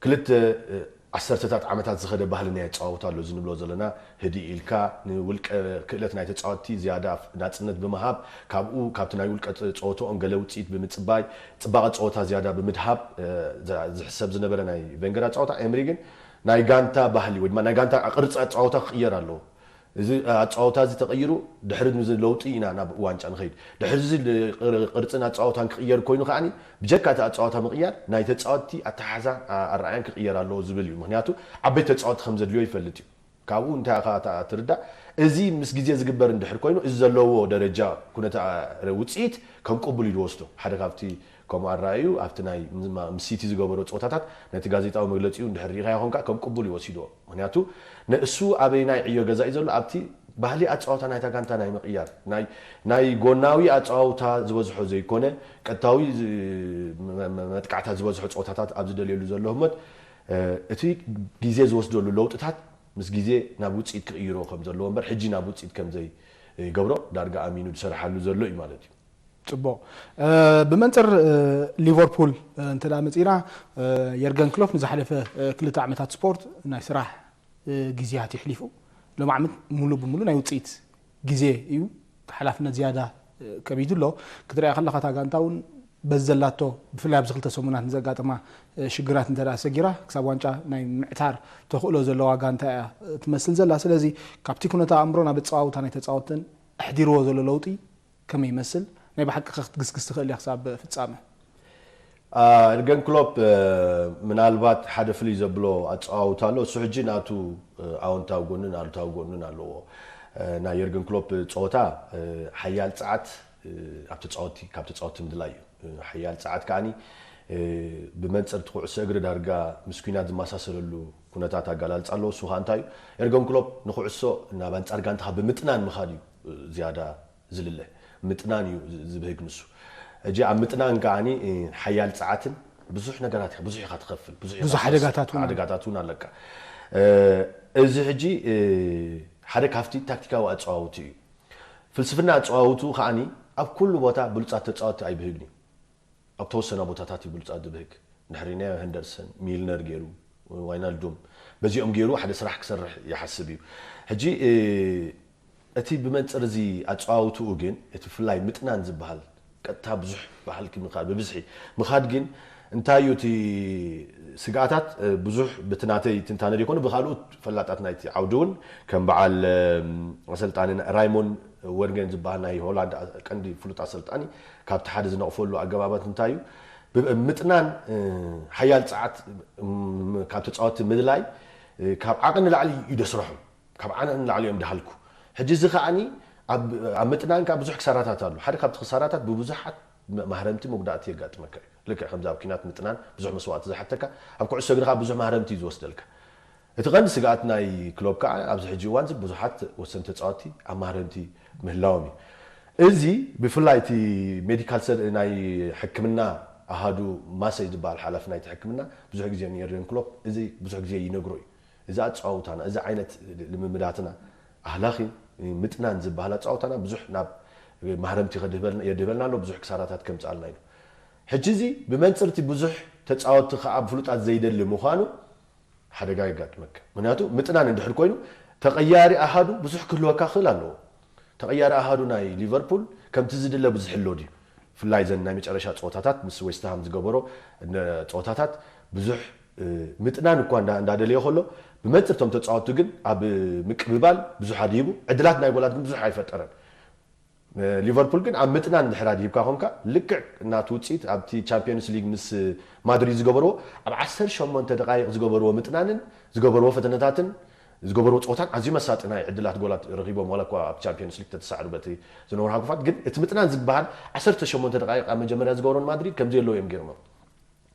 ክልተ፣ እ፣ ዓሰርተታት ዓመታት ዝኸደ ባህሊ ናይ ኣጸዋውታ ኣሎ፣ እዚ ንብሎ ዘለና። ህድእ ኢልካ ንውልቀ ክእለት ናይ ተጻወትቲ ዝያዳ ናጽነት ብምሃብ፣ ካብኡ፣ ካብቲ ናይ ውልቀ ጸወታኦም ገለ ውጽኢት ብምጽባይ፣ ጽባቐ ጸወታ ዝያዳ ብምድሃብ፣ እ፣ ዝ-፣ ዝሕሰብ ዝነበረ ናይ ቬንገር ኣጸዋውታ፣ ኤምሪ ግን ናይ ጋንታ ባህሊ ወይ ድማ ናይ ጋንታ ቅርጺ ኣጸዋውታ ክቕየር ኣለዎ። እዚ ኣጸዋውታ እዚ ተቐይሩ፣ ድሕሪ እዚ ለውጢ ኢና ናብ ዋንጫ ንኸይድ። ድሕሪ እዚ ል-፣ ቅር-፣ ቅርጽን ኣጸዋውታን ክቕየር ኮይኑ ከዓኒ፣ ብጀካ እቲ ኣጸዋውታ ምቕያር፣ ናይ ተጻወትቲ ኣተሓሕዛን ኣ-፣ ኣረኣእያን ክቕየር ኣለዎ ዝብል እዩ። ምክንያቱ፣ ዓበይቲ ተጻወትቲ ከም ዘድልዮ ይፈልጥ እዩ። ካብኡ እንታይ ኢኻ ታ-፣ ትርዳእ? እዚ ምስ ግዜ ዝግበር እንድሕር ኮይኑ፣ እዚ ዘለዎ ደረጃ ኩነታ ውጽኢት ከም ቅቡል እዩ ዝወስዶ። ሓደ ካብቲ ከምኡ ኣረኣእዩ፣ ኣብቲ ናይ ምስ ሲቲ ዝገበሮ ጸወታታት፣ ነቲ ጋዜጣዊ መግለጺኡ እንድሕር ርኢኻዮ ኮንካ፣ ከም ቅቡል እዩ ወሲድዎ። ምክንያቱ፣ ንእሱ ኣበይናይ ዕዮ ገዛ እዩ ዘሎ? ኣብቲ ባህሊ ኣጸዋውታ ናይታ ጋንታ ናይ ምቕያር፣ ናይ፣ ናይ ጎናዊ ኣጸዋውታ ዝበዝሖ ዘይኮነ፣ ቀጥታዊ ዝ-፣ መ-፣ መ-፣ መጥቃዕታት ዝበዝሖ ጸወታታት ኣብ ዝደልየሉ ዘሎ ህሞት፣ እ፣ እቲ ግዜ ዝወስደሉ ለውጥታት ምስ ግዜ ናብ ውጽኢት ክቕይሮ ከም ዘለዎ እምበር፣ ሕጂ ናብ ውጽኢት ከም ዘይገብሮ ዳርጋ ኣሚኑ ዝሰርሓሉ ዘሎ እዩ ማለት እዩ። ጽቡቕ። እ፣ ብመንጽር፣ እ፣ ሊቨርፑል፣ እ፣ እንተ ደኣ መጺእና፣ እ፣ የርገን ክሎፕ ንዝሓለፈ፣ እ፣ ክልተ ዓመታት ስፖርት ናይ ስራሕ፣ እ፣ ግዜያት የሕሊፉ። ሎም ዓመት ሙሉ ብሙሉ ናይ ውጽኢት ግዜ እዩ። እቲ ሓላፍነት ዝያዳ፣ እ፣ ከቢዱ ኣሎ። ክትሪኣ ከለኻ እታ ጋንታ እውን በዚ ዘላቶ፣ ብፍላይ ኣብዚ ክልተ ሰሙናት ንዘጋጠማ፣ እ፣ ሽግራት እንተ ደኣ ሰጊራ፣ ክሳብ ዋንጫ ናይ ምዕታር ተኽእሎ ዘለዋ ጋንታ እያ፣ እ፣ ትመስል ዘላ። ስለዚ ካብቲ ኩነታ ኣእምሮ ናብ ኣጸዋውታ ናይ ተጻወትን ኣሕዲርዎ ዘሎ ለውጢ ከመይ ይመስል? ናይ ብሓቂ ከ ክትግስግስ ትኽእል እያ ክሳብ ፍጻመ? አ፣ የርገን ክሎፕ፣ እ፣ ምናልባት ሓደ ፍልይ ዘብሎ ኣጸዋውታ ኣሎ። እሱ ሕጂ ናቱ፣ እ፣ ኣወንታዊ ጎንን ኣሉታዊ ጎንን ኣለዎ። እ፣ ናይ የርገን ክሎፕ ጸወታ፣ እ፣ ሓያል ጸዓት፣ እ፣ ኣብ ተጻወቲ፣ ካብ ተጻወቲ ምድላይ እዩ። እ፣ ሓያል ጸዓት ከዓኒ፣ እ፣ ብመንጽር እቲ ኩዕሶ እግሪ ዳርጋ ምስ ኲናት ዝመሳሰለሉ ኩነታት ኣገላልጻ ኣለዎ። እሱ ኸኣ እንታይ እዩ? የርገን ክሎፕ ንኩዕሶ ናብ ኣንጻር ጋንታኻ ብምጥናን ምኻድ እዩ፣ እ፣ ዝያዳ ዝልለ። ምጥናን እዩ ዝ-፣ ዝብህግ ንሱ። ሕጂ ኣብ ምጥናን ከዓኒ፣ እ፣ ሓያል ጸዓትን ብዙሕ ነገራት ኢኻ፣ ብዙሕ ኢኻ ትኸፍል፣ ብዙሕ ኢኻ ብዙሕ ትኸስር፣ ሓደጋታት እውን ኣሎ። ሓደጋታት እውን ኣለካ። እ፣ እዚ ሕጂ፣ እ፣ ሓደ ካብቲ ታክቲካዊ ኣጸዋውቲ እዩ። ፍልስፍና ኣጸዋውቱ ከዓኒ ኣብ ኩሉ ቦታ ብሉጻት ተጻወትቲ ኣይብህግን እዩ። ኣብ ተወሰነ ቦታታት እዩ ብሉጻት ዝብህግ። እንድሕር ሪእናዮ፣ ሄንደርሰን፣ ሚልነር ገይሩ፣ ዋይናልዱም፣ በዚኦም ገይሩ ሓደ ስራሕ ክሰርሕ ይሓስብ እዩ። ሕጂ፣ እ፣ እቲ ብመንጽር እዚ ኣጸዋውትኡ ግን፣ እቲ ብፍላይ ምጥናን ዝበሃል፣ ቀጥታ ብዙሕ ብሃልኪ ምኻድ፣ ብብዝሒ ምኻድ ግን፣ እንታይ እዩ እቲ ስግኣታት? እ፣ ብዙሕ ብቲ ናተይ ትንታነ ዘይኮነ፣ ብኻልኦት ፈላጣት ናይቲ ዓውዲ እውን፣ ከም በዓል፣ እም፣ ኣሰልጣኒ ራይሞን ወርገን ዝበሃል ናይ ሆላንድ ኣ-፣ ቀንዲ ፍሉጥ ኣሰልጣኒ፣ ካብቲ ሓደ ዝነቕፈሉ ኣገባባት እንታይ እዩ? ብ-፣ ምጥናን፣ እ፣ ሓያል ጸዓት፣ እም፣ ካብ ተጻወትቲ ምድላይ፣ እ፣ ካብ ዓቐን ንላዕሊ እዩ ደስርሖም። ካብ ዓቐን ንላዕሊ እዮም ደሃልኩ። ሕጂ እዚ ከዓኒ ኣብ፣ ኣብ ምጥናን ከኣ ብዙሕ ክሳራታት ኣሎ። ሓደ ካብቲ ክሳራታት ብብዙሓት መ-፣ ማህረምቲ መጉዳእቲ የጋጥመካ እዩ። ልክዕ ከምዚ ኣብ ኲናት ምጥናን ብዙሕ መስዋእቲ ዝሓተካ፣ ኣብ ኩዕሶ እግሪ ከኣ ብዙሕ ማህረምቲ እዩ ዝወስደልካ። እቲ ቀንዲ ስግኣት ናይ ክሎፕ ከኣ ኣብዚ ሕጂ እዋን ብዙሓት ወሰንቲ ተጻወትቲ ኣብ ማህረምቲ ምህላዎም እዩ። እዚ ብፍላይ እቲ ሜዲካል ሰር-፣ ናይ ሕክምና ኣሃዱ ማሰይ ዝበሃል ሓላፊ ናይቲ ሕክምና ብዙሕ ግዜ ንኤርገን ክሎፕ እዚ ብዙሕ ግዜ ይነግሮ እዩ። እዚ ኣጸዋውታና፣ እዚ ዓይነት ልምምዳትና፣ ኣህላኺ ምጥናን ዝበሃል ኣጸዋውታና ብዙሕ ናብ ማህረምቲ ከድህበልና፣ የድህበልና ኣሎ፣ ብዙሕ ክሳራታት ከምጽኣልና እዩ። ሕጂ እዚ ብመንጽርቲ ብዙሕ ተጻወትቲ ከኣ ብፍሉጣት ዘይደሊ ምዃኑ ሓደጋ የጋጥመካ። ምኽንያቱ ምጥናን እንድሕር ኮይኑ ተቐያሪ ኣሃዱ ብዙሕ ክህልወካ ክኽእል ኣለዎ። ተቐያሪ ኣሃዱ ናይ ሊቨርፑል ከምቲ ዝድለ ብዙሕ ኣሎ ድዩ? ብፍላይ ዘን ናይ መጨረሻ ጸወታታት ምስ ዌስትሃም ዝገበሮ ነ-፣ ጸወታታት ብዙሕ ምጥናን እኳ እንዳደለየ ከሎ፣ ብመንፅር እቶም ተፃወቱ ግን ኣብ ምቅብባል ብዙሕ ኣድሂቡ፣ ዕድላት ናይ ጎላት ግን ብዙሕ ኣይፈጠረን። ሊቨርፑል ግን ኣብ ምጥናን እንድሕር ኣድሂብካ ኮንካ፣ ልክዕ ናቱ ውፅኢት ኣብቲ ቻምፒዮንስ ሊግ ምስ ማድሪድ ዝገበርዎ፣ ኣብ ዓሰርተ ሸሞንተ ደቃይቕ ዝገበርዎ ምጥናንን ዝገበርዎ ፈተነታትን ዝገበርዎ ፀወታን ኣዝዩ መሳጢ ናይ ዕድላት ጎላት ረኺቦም፣ ዋላ እኳ ኣብ ቻምፒዮንስ ሊግ ተተሳዕሩ በቲ ዝነበሩ ሃጉፋት። ግን እቲ ምጥናን ዝበሃል ዓሰርተ ሸሞንተ ደቃይቕ ኣብ መጀመርያ ዝገበርዎ ንማድሪድ ከምዚ የለዉ እዮም ገይሮም።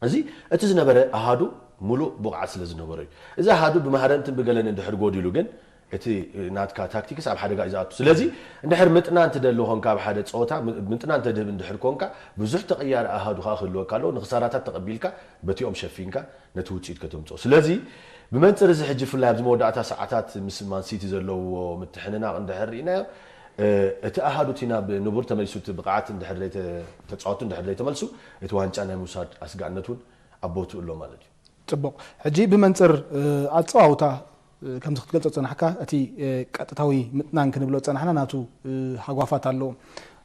እዚ እቲ ዝነበረ ኣሃዱ ሙሉእ ብቕዓት ስለ ዝነበሮ እዩ። እዚ ኣሃዱ ብማህረምትን ብገለን እንድሕር ጎዲሉ ግን እቲ ናትካ ታክቲክስ ኣብ ሓደጋ እዩ ዝኣቱ። ስለዚ እንድሕር ምጥናን ትደሊ ኾንካ ኣብ ሓደ ፀወታ፣ ምጥናን ተድህብ እንድሕር ኮንካ ብዙሕ ተቐያሪ ኣሃዱ ከዓ ክህልወካ ኣለዎ። ንክሳራታት ተቐቢልካ በቲኦም ሸፊንካ ነቲ ውፅኢት ከተምፅኦ። ስለዚ ብመንፅር እዚ ሕጂ ብፍላይ ኣብዚ መወዳእታ ሰዓታት ምስ ማንሲቲ ዘለዎ ምትሕንናቕ እንድሕር ርኢናዮ፣ እቲ ኣሃዱ እቲ ናብ ንቡር ተመሊሱ፣ እቲ ብቕዓት እንድሕር ዘይተ-፣ ተፃወቱ እንድሕር ዘይተመልሱ፣ እቲ ዋንጫ ናይ ምውሳድ ኣስጋእነት እውን ኣብ ቦትኡ ኣሎ ማለት እዩ። ጽቡቕ። ሕጂ ብመንጽር፣ እ፣ ኣጸዋውታ፣ እ፣ ከምዚ ክትገልጾ ጸናሕካ፣ እቲ፣ እ፣ ቀጥታዊ ምጥናን ክንብሎ ጸናሕና ናቱ፣ እ፣ ሃጓፋት ኣለዎ።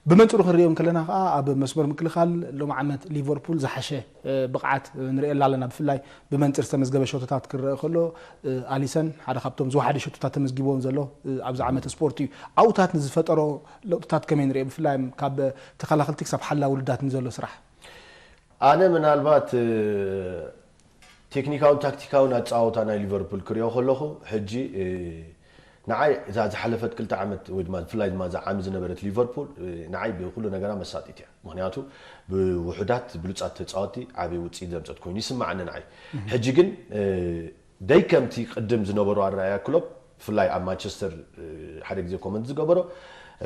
ብመንጽሩ ክንሪኦ እንከለና ከኣ ኣብ መስመር ምክልኻል ሎሚ ዓመት ሊቨርፑል ዝሓሸ፣ እ፣ ብቕዓት ንርእየላ ኣለና። ብፍላይ ብመንጽር ዝተመዝገበ ሸቶታት ክረአ ከሎ፣ እ፣ ኣሊሰን ሓደ ካብቶም ዝወሓደ ሸቶታት ተመዝጊብዎም ዘሎ፣ እ፣ ኣብዚ ዓመት ስፖርት እዩ። ኣብኡታት ንዝፈጠሮ ለውጥታት ከመይ ንርእዮ? ብፍላይ ካብ ተኸላኸልቲ ክሳብ ሓላ ውልዳት ንዘሎ ስራሕ። ኣነ ምናልባት፣ እ፣ ቴክኒካውን ታክቲካውን ኣጸዋውታ ናይ ሊቨርፑል ክሪኦ ከለኹ፣ ሕጂ፣ እ፣ ንዓይ እዛ ዝሓለፈት ክልተ ዓመት ወይ ድማ ብፍላይ ድማ እዛ ዓሚ ዝነበረት ሊቨርፑል፣ እ፣ ንዓይ ብኩሉ ነገራ መሳጢት እያ። ምኽንያቱ ብውሑዳት ብሉጻት ተጻወቲ ዓቢ ውጽኢት ዘምጸት ኮይኑ ይስምዓኒ ንዓይ። ሕጂ ግን፣ እ፣ ደይ ከምቲ ቅድም ዝነበሩ ኣረኣእያ ክሎፕ፣ ብፍላይ ኣብ ማንቸስተር፣ እ፣ ሓደ ግዜ ኮመንት ዝገበሮ፣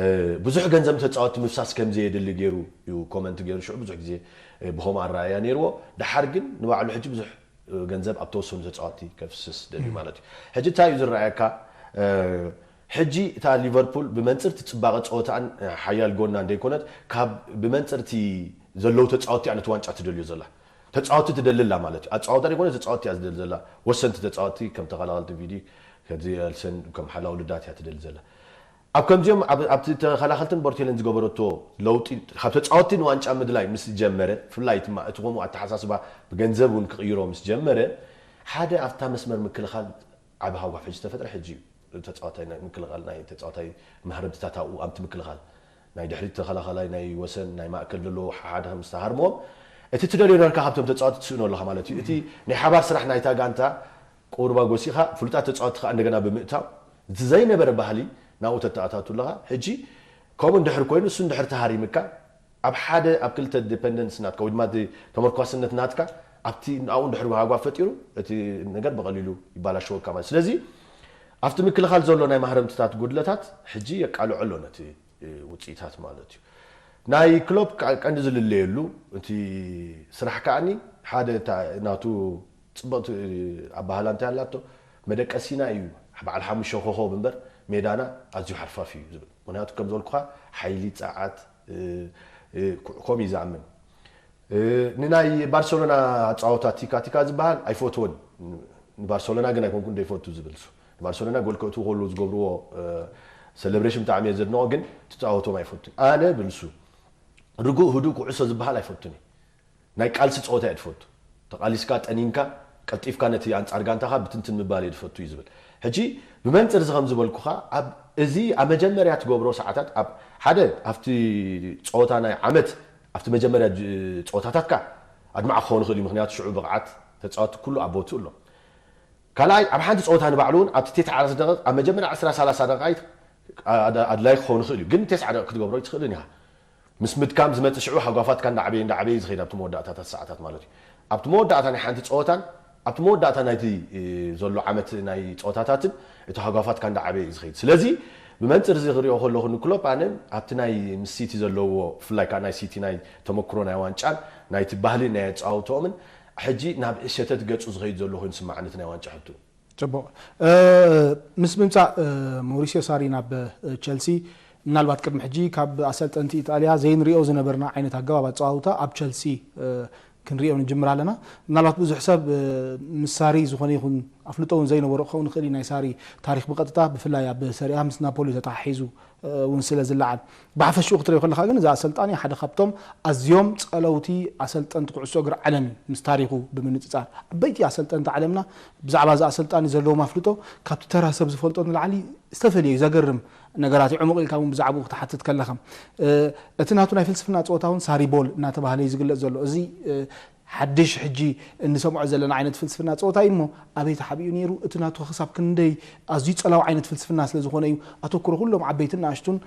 እ፣ ብዙሕ ገንዘብ ተጻወቲ ምፍሳስ ከም ዘየድሊ ገይሩ እዩ ኮመንት ገይሩ። ሽዑ ብዙሕ ግዜ፣ እ፣ ብኸምኡ ኣረኣእያ ነይርዎ። ደሓር ግን ንባዕሉ ሕጂ ብዙሕ፣ እ፣ ገንዘብ ኣብ ተወሰኑ ተጻወቲ ከፍስስ ደልዩ ማለት እዩ። ሕጂ እንታይ እዩ ዝረኣየካ? እ፣ ሕጂ እታ ሊቨርፑል ብመንጽርቲ ጽባቐ ጸወታን፣ እ፣ ሓያል ጎና እንደይኮነት፣ ካብ ብመንጽርቲ ዘለዉ ተጻወቲ እያ ነቲ ዋንጫ ትደልዮ ዘላ። ተጻወቲ ትደሊ ኣላ ማለት እዩ። ኣጻወታ ዘይኮነ ተጻወቲ እያ ዝደሊ ዘላ። ወሰንቲ ተጻወቲ ከም ተኸላኸልቲ ቪዲ፣ ከምዚ ኤልሰን ከም ሓላው ልዳት እያ ትደሊ ዘላ። ኣብ ከምዚኦም ኣብ-፣ ኣብቲ ተኸላኸልትን ቦርቴለን ዝገበረቶ ለውጢ፣ ካብ ተጻወቲ ንዋንጫ ምድላይ ምስ ጀመረ፣ ብፍላይ እቲ ማ-፣ እቲ ከምኡ ኣተሓሳስባ ብገንዘብ እውን ክቕይሮ ምስ ጀመረ፣ ሓደ ኣብታ መስመር ምክልኻል ዓቢ ሃጓፍ ሕጂ ዝተፈጥረ ሕጂ እዩ። ተጻዋታይ ናይ ምክልኻል፣ ናይ ተጻዋታይ ማህረምትታት ኣብኡ ኣብቲ ምክልኻል፣ ናይ ድሕሪት ተኸላኻላይ፣ ናይ ወሰን፣ ናይ ማእከል ዘለዎ ሓደ ከም ዝተሃርምዎም፣ እቲ ትደልዮ ነርካ ካብቶም ተጻወቲ ትስእኖ ኣለኻ ማለት እዩ። እቲ ናይ ሓባር ስራሕ ናይታ ጋንታ ቁሩባ ጎሲኻ፣ ፍሉጣት ተጻወቲ ከኣ እንደገና ብምእታው፣ እቲ ዘይነበረ ባህሊ ናብኡ ተተኣታቱ ኣለኻ። ሕጂ ከምኡ እንድሕር ኮይኑ፣ እሱ እንድሕር ተሃሪምካ፣ ኣብ ሓደ፣ ኣብ ክልተ ዲፐንደንስ ናትካ ወይ ድማ እቲ ተመርኳስነት ናትካ ኣብቲ፣ ኣብኡ እንድሕር ሃጓፍ ፈጢሩ፣ እቲ ነገር ብቐሊሉ ይባላሸወካ ማለት። ስለዚ ኣብቲ ምክልኻል ዘሎ ናይ ማህረምትታት ጉድለታት ሕጂ የቃልዖ ኣሎ ነቲ፣ እ፣ ውጽኢታት ማለት እዩ። ናይ ክሎፕ ቃ-፣ ቀንዲ ዝልለየሉ እቲ ስራሕ ከኣኒ ሓደ እታ ናቱ ጽብቕቲ ኣባህላ እንታይ ኣላቶ፣ መደቀሲና እዩ በዓል ሓሙሽተ ኮኸብ እምበር ሜዳና ኣዝዩ ሓርፋፍ እዩ ዝብል። ምኽንያቱ ከም ዝበልኩኻ ሓይሊ፣ ጸዓት፣ እ፣ እ፣ ከምኡ እዩ ዝኣምን። እ፣ ንናይ ባርሰሎና ጸወታ ቲካ ቲካ ዝበሃል ኣይፈትዎን። ንባርሰሎና ግን ኣይኮንኩን ዘይፈቱ ዝብል እሱ። ንባርሰሎና ጎል ከእትዉ ከለዉ ዝገብርዎ፣ እ፣ ሰለብሬሽን ብጣዕሚ እየ ዘድንቖ፣ ግን ትጻወቶም ኣይፈቱን። ኣነ ብልሱ ርጉእ ህዱእ ኩዕሶ ዝበሃል ኣይፈቱን እየ። ናይ ቃልሲ ጸወታ እየ ዝፈቱ። ተቓሊስካ፣ ጠኒንካ፣ ቀልጢፍካ ነቲ ኣንጻር ጋንታኻ ብትንትን ምባል እየ ዝፈቱ እዩ ዝብል። ሕጂ ብመንጽር እዚ ከም ዝበልኩኻ፣ ኣብ እዚ ኣብ መጀመርያ ትገብሮ ሰዓታት፣ ኣብ ሓደ ኣብቲ ጸወታ ናይ ዓመት ኣብቲ መጀመርያ ጅ-፣ ጸወታታትካ ኣድማዕ ክኸውን ይኽእል እዩ፣ ምኽንያቱ ሽዑ ብቕዓት ተጻወቲ ኩሉ ኣብ ቦትኡ ኣሎ። ካልኣይ፣ ኣብ ሓንቲ ጸወታ ንባዕሉ እውን ኣብቲ ተስዓ ደቂቕ፣ ኣብ መጀመርያ ዕስራ ሰላሳ ደቂቕ ኣድ-፣ ኣድላይ ክኸውን ይኽእል እዩ፣ ግን ተስዓ ደቂቕ ክትገብሮ ኣይትኽእልን ኢኻ። ምስ ምድካም ዝመጽእ ሽዑ ሃጓፋትካ እንዳዓበየ፣ እንዳዓበየ እዩ ዝኸይድ ኣብቲ መወዳእታታት ሰዓታት ማለት እዩ። ኣብቲ መወዳእታ ናይ ሓንቲ ጸወታን ኣብቲ መወዳእታ ናይቲ፣ እ፣ ዘሎ ዓመት ናይ ጸወታታትን እቲ ሃጓፋትካ እንዳዓበየ እዩ ዝኸይድ። ስለዚ ብመንጽር እዚ ክሪኦ ከለኹ ንክሎፕ ኣነ ኣብቲ ናይ ምስ ሲቲ ዘለዎ፣ ብፍላይ ከኣ ናይ ሲቲ ናይ ተመክሮ ናይ ዋንጫን ናይቲ ባህሊ ናይ ኣጻውትኦምን ሕጂ ናብ ሸተት ገጹ ዝኸይድ ዘሎ ኮይኑ ስምዓኒ እቲ ናይ ዋንጫ ሕቶ። ጽቡቕ። እ፣ ምስ ምምጻእ፣ እ፣ መውሪሲዮ ሳሪ ናብ፣ እ፣ ቸልሲ፣ ምናልባት ቅድሚ ሕጂ ካብ ኣሰልጠንቲ ኢጣልያ ዘይንሪኦ ዝነበርና ዓይነት ኣገባብ ኣጸዋውታ ኣብ ቸልሲ፣ እ፣ ክንሪኦ ንጅምር ኣለና። ምናልባት ብዙሕ ሰብ፣ እ፣ ምስ ሳሪ ዝኾነ ይኹን ኣፍልጦ እውን ዘይነበሮ ክኸውን ይኽእል እዩ። ናይ ሳሪ ታሪኽ ብቐጥታ ብፍላይ ኣብ ሰሪኣ ምስ ናፖሊ ተተሓሒዙ እውን ስለ ዝለዓል፣ ብሓፈሽኡ ክትሪኦ ከለኻ ግን እዛ ኣሰልጣኒ ሓደ ካብቶም ኣዝዮም ጸለውቲ ኣሰልጠንቲ ኩዕሶ እግሪ ዓለም እዩ። ምስ ታሪኹ ብምንጽጻር፣ ዓበይቲ ኣሰልጠንቲ ዓለምና ብዛዕባ እዛ ኣሰልጣኒ ዘለዎም ኣፍልጦ ካብቲ ተራ ሰብ ዝፈልጦ ንላዕሊ ዝተፈልየ እዩ። ዘገርም ነገራት እዩ። ዕሙቕ ኢልካ እውን ብዛዕባኡ ክትሓትት ከለኻ፣ እቲ ናቱ ናይ ፍልስፍና ጸወታ እውን ሳሪ ቦል እናተባህለ እዩ ዝግለጽ ዘሎ። እዚ ሓድሽ ሕጂ እንሰምዖ ዘለና ዓይነት ፍልስፍና ጸወታ እዩ እሞ፣ ኣበይ ተሓቢኡ ነይሩ? እቲ ናቱ ክሳብ ክንደይ ኣዝዩ ጸላዊ ዓይነት ፍልስፍና ስለ ዝኾነ እዩ ኣተኩሮ ኩሎም ዓበይትን ንኣሽቱን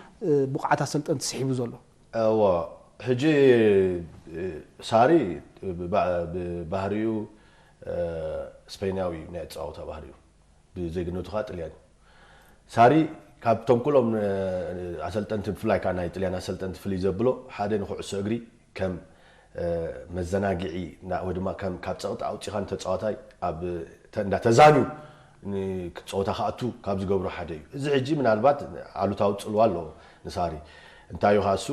ብቑዓት ኣሰልጠንቲ ስሒቡ ዘሎ? እዎ፣ ሕጂ ሳሪ ብባህሪኡ ስፔናዊ ናይ ኣጸዋውታ ባህሪኡ፣ ብዜግነቱ ከዓ ጥልያን እዩ። ሳሪ ካብቶም ኩሎም ኣሰልጠንቲ፣ ብፍላይ ከዓ ናይ ጥልያን ኣሰልጠንቲ ፍልይ ዘብሎ፣ ሓደ ንኩዕሶ እግሪ ከም መዘናግዒ ወይ ድማ ካብ ፀቕጢ ኣውፂኻ ንተፃዋታይ ኣብ እንዳ ተዛንዩ ክትፀወታ ክኣቱ ካብ ዝገብሮ ሓደ እዩ። እዚ ሕጂ ምናልባት ኣሉታዊ ፅልዋ ኣለዎ ንሳሪ። እንታይ እዩ ካሱ?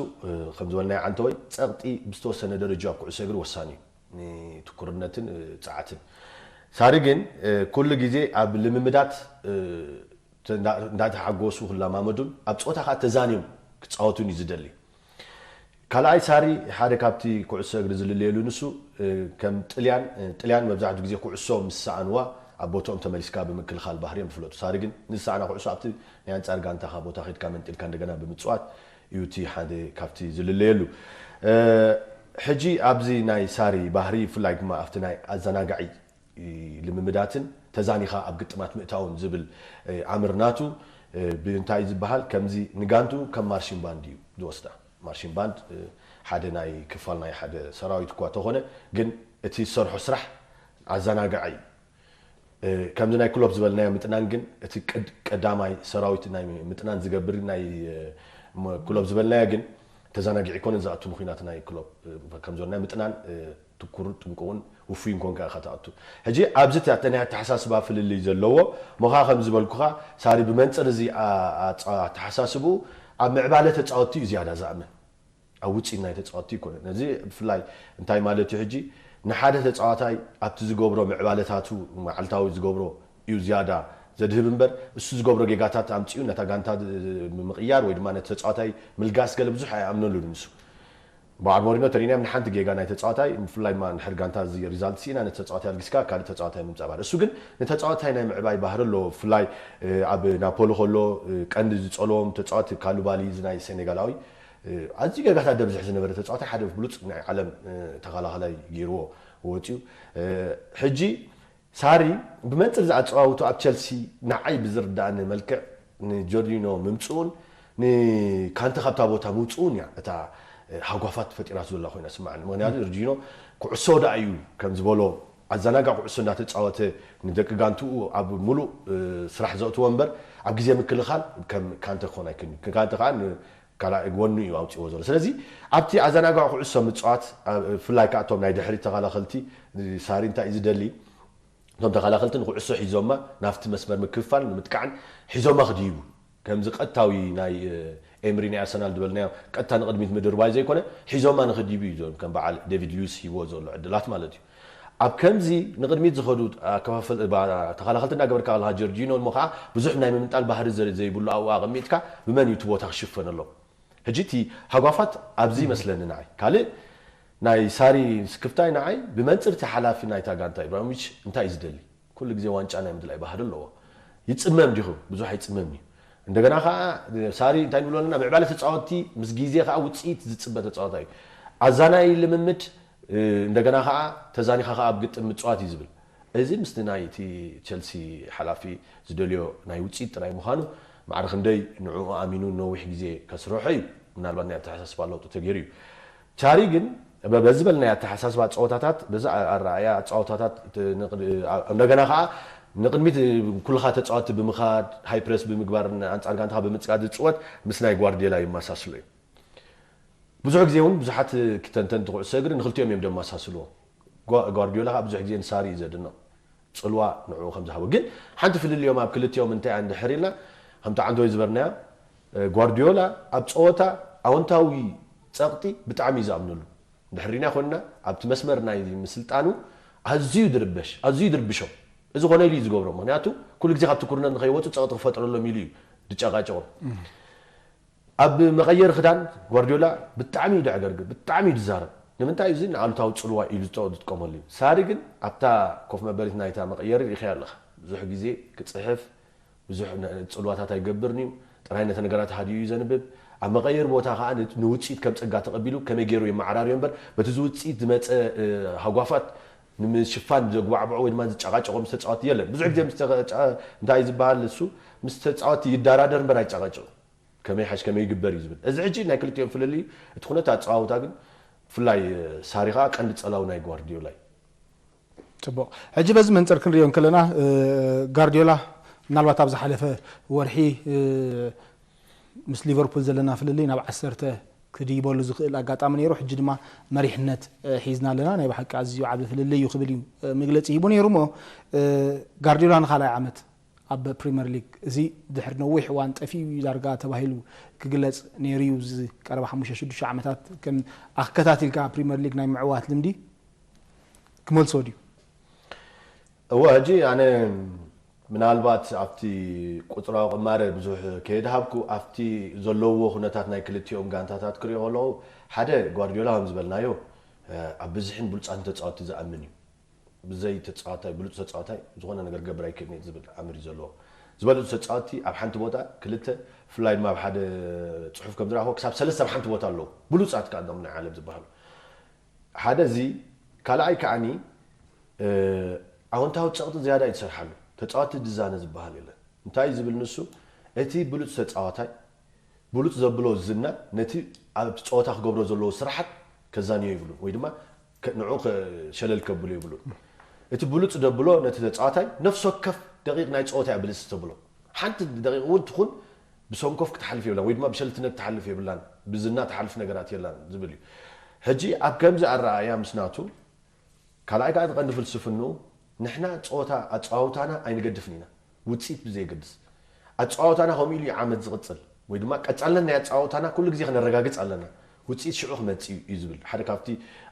ከም ዝበልናዮ ዓንተወይ፣ ፀቕጢ ብዝተወሰነ ደረጃ ኣብ ኩዕሶ እግሪ ወሳኒ እዩ፣ ንትኩርነትን ፀዓትን። ሳሪ ግን ኩሉ ግዜ ኣብ ልምምዳት እንዳተሓጎሱ ክለማመዱን ኣብ ፀወታ ከዓ ተዛንዮም ክፃወቱን እዩ ዝደሊ። ካልኣይ፣ ሳሪ ሓደ ካብቲ ኩዕሶ እግሪ ዝልለየሉ ንሱ ከም ጥልያን ጥልያን መብዛሕትኡ ግዜ ኩዕሶ ምስ ሰኣንዋ ኣብ ቦትኦም ተመሊስካ ብምክልኻል ባህሪ እዮም ዝፍለጡ። ሳሪ ግን ንዝሰኣና ኩዕሶ ኣብቲ ናይ ኣንጻር ጋንታኻ ቦታ ከድካ መንጢልካ እንደገና ብምፅዋት እዩ እቲ ሓደ ካብቲ ዝልለየሉ። ሕጂ ኣብዚ ናይ ሳሪ ባህሪ ብፍላይ ድማ ኣብቲ ናይ ኣዘናጋዒ ልምምዳትን ተዛኒኻ ኣብ ግጥማት ምእታውን ዝብል ኣምር ናቱ ብእንታይ ዝበሃል ከምዚ ንጋንቱ ከም ማርሽን ባንድ እዩ ዝወስዳ። ማርሽን ባንድ ሓደ ናይ ክፋል ናይ ሓደ ሰራዊት እኳ ተኾነ ግን እቲ ዝሰርሖ ስራሕ ኣዘናጋዒ እዩ። ከምዚ ናይ ክሎፕ ዝበልናዮ ምጥናን ግን እቲ ቀዳማይ ሰራዊት ናይ ምጥናን ዝገብር ናይ ክሎፕ ዝበልናዮ ግን ተዘናጊዑ ኣይኮነን ዝኣቱ ንኩናት ናይ ክሎፕ። ከም ዝበልናዮ ምጥናን ትኩር ጥንቁቕን ውፉይን ኮንካ ኢኻ ትኣቱ። ሕጂ ኣብዚ እቲ ናይ ኣተሓሳስባ ፍልልይ ዘለዎ ሞኻ ከም ዝበልኩኻ ሳሪ ብመንፅር እዚ ኣተሓሳስብኡ ኣብ ምዕባለ ተፃወትቲ እዩ ዝያዳ ዝኣምን። ኣብ ውፅኢት ናይ ተፃወትቲ ኣይኮነን። ነዚ ብፍላይ እንታይ ማለት እዩ ሕጂ ንሓደ ተፃዋታይ ኣብቲ ዝገብሮ ምዕባለታቱ መዓልታዊ ዝገብሮ እዩ ዝያዳ ዘድህብ እምበር እሱ ዝገብሮ ጌጋታት ኣምፅኡ ነታ ጋንታ ብምቕያር ወይ ድማ ነቲ ተፃዋታይ ምልጋስ ገለ ብዙሕ ኣይኣምነሉን ንሱ። በዓል ሞሪኖ ተሪናዮም ንሓንቲ ጌጋ ናይ ተፃዋታይ ብፍላይ ድማ ንድሕሪ ጋንታ እዚ ሪዛልት ስኢና ነቲ ተፃዋታይ ኣልጊስካ ካልእ ተፃዋታይ ምምፃእ ባህሪ እሱ ግን ንተፃዋታይ ናይ ምዕባይ ባህሪ ኣለዎ። ብፍላይ ኣብ ናፖሊ ከሎ ቀንዲ ዝፀልዎም ተፃዋቲ ካሉባሊ እዚ ናይ ሴኔጋላዊ ኣዝዩ ጌጋታት ደብዝሕ ዝነበረ ተፃዋታይ ሓደ ብሉፅ ናይ ዓለም ተኸላኸላይ ገይርዎ ወፂኡ። ሕጂ ሳሪ ብመንፅር ዝኣፀዋውቱ ኣብ ቸልሲ ንዓይ ብዝርዳእኒ መልክዕ ንጆርጂኖ ምምፅኡን ንካንተ ካብታ ቦታ ምውፅኡን እያ እታ ሃጓፋት ፈጢራቱ ዘላ ኮይና ስማዕኒ። ምክንያቱ ጆርጂኖ ኩዕሶ ደኣ እዩ ከም ዝበሎ ኣዘናጋ ኩዕሶ እንዳተፃወተ ንደቂ ጋንትኡ ኣብ ሙሉእ ስራሕ ዘእትዎ እምበር ኣብ ግዜ ምክልኻል ከም ካንተ ክኾን ኣይክእልን። ካንተ ከዓ ካልኣይ ጎኑ እዩ ኣውፅዎ ዘሎ። ስለዚ ኣብቲ ኣዘናጋዒ ኩዕሶ ምፅዋት ብፍላይ ከዓ እቶም ናይ ድሕሪት ተኸላኸልቲ ሳሪ እንታይ እዩ ዝደሊ? እቶም ተኸላኸልቲ ንኩዕሶ ሒዞማ ናብቲ መስመር ምክፍፋል ንምጥቃዕን ሒዞማ ክድይቡ ከምዚ ቀጥታዊ ናይ ኤምሪ ናይ ኣርሰናል ዝበልናዮ ቀጥታ ንቕድሚት ምድርባይ ዘይኮነ ሒዞማ ንክድይቡ እዩ ዞም ከም በዓል ዴቪድ ሉዊስ ሂብዎ ዘሎ ዕድላት ማለት እዩ። ኣብ ከምዚ ንቕድሚት ዝኸዱ ኣከፋፈል ተኸላኸልቲ እናገበርካ ከለካ ጀርጂኖ እሞ ከዓ ብዙሕ ናይ ምምንጣል ባህሪ ዘይብሉ ኣብኡ ኣቐሚጥካ ብመን እዩ እቲ ቦታ ክሽፈነሎም? ሕጂ እቲ ሃጓፋት ኣብዚ ይመስለኒ ንዓይ ካልእ ናይ ሳሪ ስክፍታይ ንዓይ ብመንፅር እቲ ሓላፊ ናይታ ጋንታ ኢብራሂሞቪች እንታይ እዩ ዝደሊ? ኩሉ ግዜ ዋንጫ ናይ ምድላይ ባህሪ ኣለዎ። ይፅመም ዲኹ? ብዙሕ ኣይፅመም እዩ። እንደገና ከዓ ሳሪ እንታይ ንብሎ ኣለና ምዕባለ ተፃወትቲ ምስ ግዜ ከዓ ውፅኢት ዝፅበ ተፃወታይ እዩ። ኣዛናይ ልምምድ እንደገና ከዓ ተዛኒኻ ከዓ ኣብ ግጥም ምፅዋት እዩ ዝብል። እዚ ምስቲ ናይ እቲ ቸልሲ ሓላፊ ዝደልዮ ናይ ውፅኢት ጥራይ ምዃኑ ማዕረ ክንደይ ንዕኡ ኣሚኑ ነዊሕ ግዜ ከስርሖ እዩ። ምናልባት ናይ ኣተሓሳስባ ለውጢ ተገይሩ እዩ። ቻሪ ግን በዚ በል ናይ ኣተሓሳስባ ፀወታታት በዚ ኣረኣያ ፀወታታት እንደገና ከዓ ንቅድሚት ኩልኻ ተፃወቲ ብምኻድ ሃይፕረስ ብምግባር ኣንፃር ጋንታኻ ብምፅቃት ዝፅወት ምስ ናይ ጓርዲዮላ ይመሳስሉ እዩ። ብዙሕ ግዜ እውን ብዙሓት ተንተንቲ ኩዕሶ እግሪ ንክልቲኦም እዮም ደመሳስልዎ። ጓርዲዮላ ከዓ ብዙሕ ግዜ ንሳሪ እዩ ዘድንቕ ፅልዋ ንዕኡ ከም ዝሃቦ ግን ሓንቲ ፍልልዮም ኣብ ክልቲኦም እንታይ እንድሕር ኢልና ከምቲ ዓንተወይ ዝበርናዮ ጓርዲዮላ ኣብ ፀወታ ኣወንታዊ ፀቕጢ ብጣዕሚ እዩ ዝኣምነሉ። ድሕሪና ኮንና ኣብቲ መስመር ናይ ምስልጣኑ ኣዝዩ ድርበሽ ኣዝዩ ድርብሾም። እዚ ኮነ ኢሉ እዩ ዝገብሮ። ምክንያቱ ኩሉ ግዜ ካብቲ ኩርነት ንኸይወፁ ፀቕጢ ክፈጥረሎም ኢሉ እዩ ዝጨቃጨቆም። ኣብ መቐየሪ ክዳን ጓርዲዮላ ብጣዕሚ እዩ ደዕገርግር፣ ብጣዕሚ እዩ ዝዛረብ። ንምንታይ እዚ ንኣሉታዊ ፅልዋ ኢሉ ዝጠ- ዝጥቀመሉ እዩ። ሳሪ ግን ኣብታ ኮፍ መበሊት ናይታ መቐየሪ ርኢኻያ ኣለኻ። ብዙሕ ግዜ ክፅሕፍ፣ ብዙሕ ነ- ፅልዋታት ኣይገብርን እዩ። ጥራይ ነቲ ነገራት ሃዲኡ እዩ ዘንብብ። ኣብ መቐየሪ ቦታ ከዓ ን- ንውፅኢት ከም ፀጋ ተቐቢሉ ከመይ ገይሩ የመዓራርዮ እምበር በቲ ዝውፅኢት ዝመፀ እ፣ ሃጓፋት ንምሽፋን ዘጓዕብዖ ወይ ድማ ዝጨቃጨቆ ምስ ተፃወቲ የለን። ብዙሕ ግዜ ምስ ተጫ- እንታይ ዝበሃል እሱ ምስ ተፃወቲ ይደራደር እምበር ኣይጨቃጨቁ። ከመይ ሓሽ ከመይ ይግበር እዩ ዝብል። እዚ ሕጂ ናይ ክልቲኦም ፍልልይ እቲ ኩነት ኣፀዋውታ ግን ብፍላይ ሳሪ ከዓ ቀንዲ ፀላው ናይ ጓርዲዮላ እዩ። ፅቡቕ። ሕጂ በዚ መንፅር ክንሪኦ እንከለና እ፣ ጋርዲዮላ ምናልባት ኣብ ዝሓለፈ ወርሒ እ፣ ምስ ሊቨርፑል ዘለና ፍልልይ ናብ ዓሰርተ ክድይበሉ ዝኽእል ኣጋጣሚ ነይሩ። ሕጂ ድማ መሪሕነት እ፣ ሒዝና ኣለና። ናይ ብሓቂ ኣዝዩ ዓቢ ፍልልይ እዩ ክብል እዩ እ፣ መግለፂ ሂቡ ነይሩ። እሞ እ፣ ጋርዲዮላ ንኻልኣይ ዓመት ኣብ ፕሪምየር ሊግ፣ እዚ ድሕሪ ነዊሕ እዋን ጠፊኡ እዩ ዳርጋ ተባሂሉ ክግለፅ ነይሩ እዩ። እዚ ቀረባ ሓሙሽተ ሽዱሽተ ዓመታት ከም ኣከታቲልካ ፕሪምየር ሊግ ናይ ምዕዋት ልምዲ ክመልሶ ድዩ? እወ፣ ሕጂ ኣነ ምናልባት ኣብቲ ቁፅራዊ ቅማረ ብዙሕ ከየድሃብኩ ኣብቲ ዘለዎ ኩነታት ናይ ክልቲኦም ጋንታታት ክሪኦ ከለኹ ሓደ ጓርዲዮላ ከም ዝበልናዮ እ፣ ኣብ ብዝሕን ብሉፃትን ተፃወትቲ ዝኣምን እዩ። ብዘይ ተፃዋታይ ብሉፅ ተፃዋታይ ዝኾነ ነገር ክገብር ኣይክእልን እዩ ዝብል ኣምር እዩ ዘለዎ። ዝበለፁ ተፃወትቲ ኣብ ሓንቲ ቦታ ክልተ ብፍላይ ድማ ኣብ ሓደ ፅሑፍ ከም ዝረኣኹ ክሳብ ሰለስተ ኣብ ሓንቲ ቦታ ኣለዉ። ብሉፃት ከዓ እዞም ናይ ዓለም ዝበሃሉ ሓደ እዚ ካልኣይ ከዓኒ እ፣ ኣወንታዊ ፀቕጢ ዝያዳ እዩ ዝሰርሓሉ። ተፃወቲ ድዛነ ዝበሃል የለን። እንታይ እዩ ዝብል ንሱ እቲ ብሉፅ ተፃዋታይ ብሉፅ ዘብሎ ዝና ነቲ ኣብ ፀወታ ክገብሮ ዘለዎ ስራሓት ከዛንዮ ይብሉን ወይ ድማ ከ- ንዑ ከ- ሸለል ከብሎ ይብሉን። እቲ ብሉፅ ደብሎ ነቲ ተፃዋታይ ነፍሲ ወከፍ ደቂቕ ናይ ፀወታ እያ ብልፅቲ ተብሎ። ሓንቲ ደቂቕ እውን ትኹን ብሰንኮፍ ክትሓልፍ የብላን ወይ ድማ ብሸልትነት ትሓልፍ የብላን፣ ብዝና ትሓልፍ ነገራት የላን ዝብል እዩ። ሕጂ ኣብ ከምዚ ኣረኣእያ ምስ ናቱ ካልኣይ ከዓ እቲ ቀንዲ ፍልስፍንኡ ንሕና ፀወታ ኣፀዋውታና ኣይንገድፍን ኢና ውፅኢት ብዘየገድስ ኣፀዋውታና ከምኡ ኢሉ እዩ ዓመት ዝቕፅል ወይ ድማ ቀፃልነት ናይ ኣፀዋውታና ኩሉ ግዜ ክነረጋግፅ ኣለና ውፅኢት ሽዑ ክመፅእ እዩ እዩ ዝብል ሓደ ካብቲ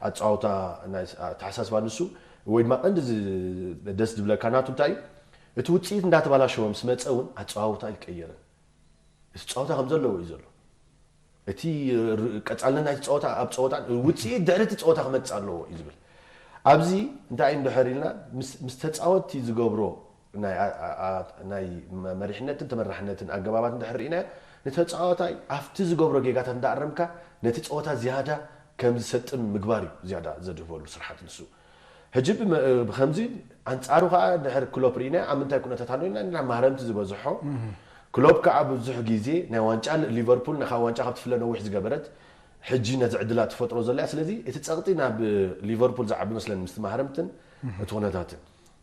ኣፀዋውታ ናይ ኣተሓሳስባ ንሱ ወይ ድማ ቀንዲ ዝ- ደስ ዝብለካ ናቱ እንታይ እዩ እቲ ውፅኢት እንዳተባላሸወ ምስ መፀ እውን ኣፀዋውታ ኣይቀየርን እቲ ፀወታ ከም ዘለዎ እዩ ዘሎ እቲ ር- ቀፃልነት ናይቲ ፀወታ ኣብ ፀወታ ውፅኢት ድሕሪ እቲ ፀወታ ክመፅእ ኣለዎ እዩ ዝብል ኣብዚ እንታይ እዩ እንድሕር ኢልና ምስ- ምስ ተፃወትቲ ዝገብሮ ናይ ኣ- ኣ- ኣ- ናይ መ- መሪሕነትን ተመራሕነትን ኣገባባት እንድሕር ርኢና ንተፃዋታይ ኣብቲ ዝገብሮ ጌጋታት እንዳኣረምካ ነቲ ፀወታ ዝያዳ ከም ዝሰጥም ምግባር እዩ ዝያዳ ዘድህበሉ ስርሓት ንሱ ሕጂ ብመ- ብከምዚ ኣንፃሩ ከዓ ድሕር ክሎፕ ርኢና ኣብ ምንታይ ኩነታት ኣሎ ኢና ኢና ማህረምቲ ዝበዝሖ ክሎፕ ከዓ ብዙሕ ግዜ ናይ ዋንጫ ሊቨርፑል ካብ ዋንጫ ካብ ትፍለ ነዊሕ ዝገበረት ሕጂ ነዚ ዕድላት ትፈጥሮ ዘላ ስለዚ እቲ ፀቕጢ ናብ ሊቨርፑል ዝዓቢ መስለኒ ምስቲ ማህረምትን እቲ ኩነታትን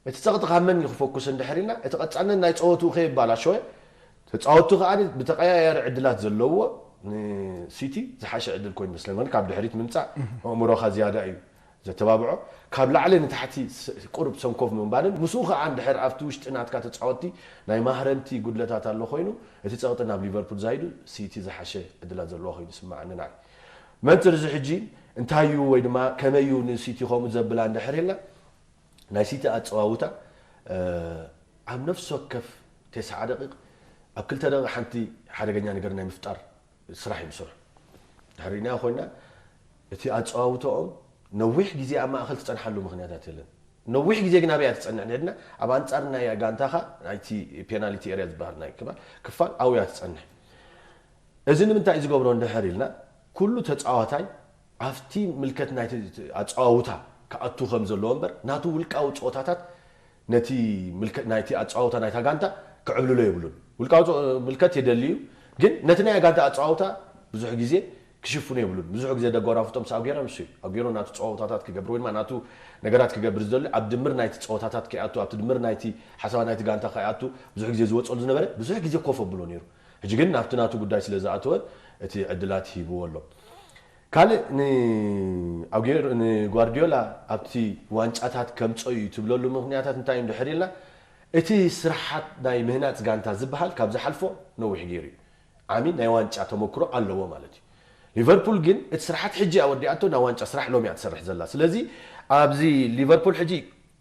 እቲ ፀቕጢ ካብ መን እዩ ክፈኩስ እንድሕር ኢልና እቲ ቀፃልነት ናይ ፀወትኡ ከየባላሸወ ተፃወቱ ከዓ ብተቀያያሪ ዕድላት ዘለዎ ንሲቲ ዝሓሸ ዕድል ኮይኑ መስለኒ ካብ ድሕሪት ምምፃእ ኣእምሮካ ዝያዳ እዩ ዘተባብዖ ካብ ላዕሊ ንታሕቲ ቁሩብ ሰንኮፍ ምንባልን ምስኡ ከዓ እንድሕር ኣብቲ ውሽጢ ናትካ ተፃወቲ ናይ ማህረምቲ ጉድለታት ኣሎ ኮይኑ እቲ ፀቕጢ ናብ ሊቨርፑል ዛይዱ ሲቲ ዝሓሸ ዕድላት ዘለዎ ኮይኑ ይስምዓኒ ንዓይ መንፅር እዚ ሕጂ እንታይ እዩ ወይ ድማ ከመይ እዩ ንሲቲ ከምኡ ዘብላ እንድሕር ኢልና ናይ ሲቲ ኣፀዋውታ ኣብ ነፍሲ ወከፍ ተስዓ ደቂቕ ኣብ ክልተ ደቂቕ ሓንቲ ሓደገኛ ነገር ናይ ምፍጣር ስራሕ እዩ ዝሰርሑ ድሕሪና ኮይና እቲ ኣፀዋውተኦም ነዊሕ ግዜ ኣብ ማእኸል ትፀንሓሉ ምክንያታት የለን ነዊሕ ግዜ ግን ኣበይ እያ ትፀንሕ ንድና ኣብ ኣንፃር ናይ ጋንታኻ ናይቲ ፔናልቲ ኤርያ ዝበሃል ናይ ክፋል ኣብያ ትፀንሕ እዚ ንምንታይ እዩ ዝገብሮ እንድሕር ኢልና ኩሉ ተፃዋታይ ኣብቲ ምልከት ናይቲ ኣፀዋውታ ክኣቱ ከም ዘለዎ እምበር ናቱ ውልቃዊ ፀወታታት ነቲ ምልከት ናይቲ ኣፀዋውታ ናይታ ጋንታ ክዕብልሎ የብሉን ውልቃዊ ምልከት የደሊ እዩ ግን ነቲ ናይ ጋንታ ኣፀዋውታ ብዙሕ ግዜ ክሽፍኑ የብሉን ብዙሕ ግዜ ደጓራፍቶም ሳብ ጌራ ንሱ እዩ ኣብ ጌሮ ናቱ ፀዋውታታት ክገብር ወይ ድማ ናቱ ነገራት ክገብር ዝደሊ ኣብ ድምር ናይቲ ፀወታታት ከይኣቱ ኣብቲ ድምር ናይቲ ሓሳባት ናይቲ ጋንታ ከይኣቱ ብዙሕ ግዜ ዝወፀሉ ዝነበረ ብዙሕ ግዜ ኮፍ ኣብሎ ነይሩ ሕጂ ግን ናብቲ ናቱ ጉዳይ ስለ ዝኣተወ እቲ ዕድላት ሂብዎ ኣሎ ካልእ ንጓርዲዮላ ኣብቲ ዋንጫታት ከምፀ እዩ ትብለሉ ምክንያታት እንታይ እንድሕር ኢልና እቲ ስራሓት ናይ ምህናፅ ጋንታ ዝበሃል ካብ ዝሓልፎ ነዊሕ ገይሩ እዩ ዓሚ ናይ ዋንጫ ተመክሮ ኣለዎ ማለት እዩ ሊቨርፑል ግን እቲ ስራሓት ሕጂ ኣወዲኣቶ ናይ ዋንጫ ስራሕ ሎም እያ ትሰርሕ ዘላ ስለዚ ኣብዚ ሊቨርፑል ሕጂ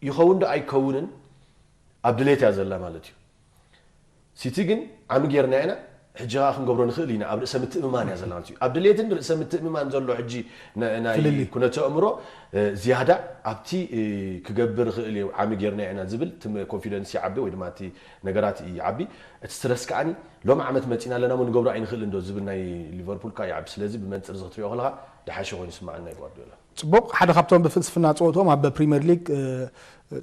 ይኸውን ዶ ኣይከውንን ኣብ ድሌት እያ ዘላ ማለት እዩ። ሲቲ ግን ዓሚ ጌርና ኢና፣ ሕጂ ኸዓ ክንገብሮ ንኽእል ኢና፣ ኣብ ርእሰ ምትእምማን እያ ዘላ ማለት እዩ። ኣብ ድሌትን ርእሰ ምትእምማን ዘሎ ሕጂ ነ- ናይ ፍልልይ። ኩነተ ኣእምሮ እ፣ ዝያዳ ኣብቲ እ፣ ክገብር ይኽእል እዩ ዓሚ ጌርና ኢና ዝብል እቲ ኮንፊደንስ ይዓቢ ወይ ድማ እቲ ነገራት ይዓቢ። እቲ ስትረስ ከዓኒ ሎም ዓመት መፂና ኣለና እሞ ንገብሮ ኣይንኽእል እንዶ ዝብል ናይ ሊቨርፑል ከዓ ይዓቢ። ስለዚ ብመንፅር እዚ ክትሪኦ ከለካ ደሓሸ ኮይኑ ይስማዓና እዩ ጓርዲዮላ። ጽቡቕ። ሓደ ካብቶም ብፍልስፍና ጸወቶም ኣብ ፕሪምየር ሊግ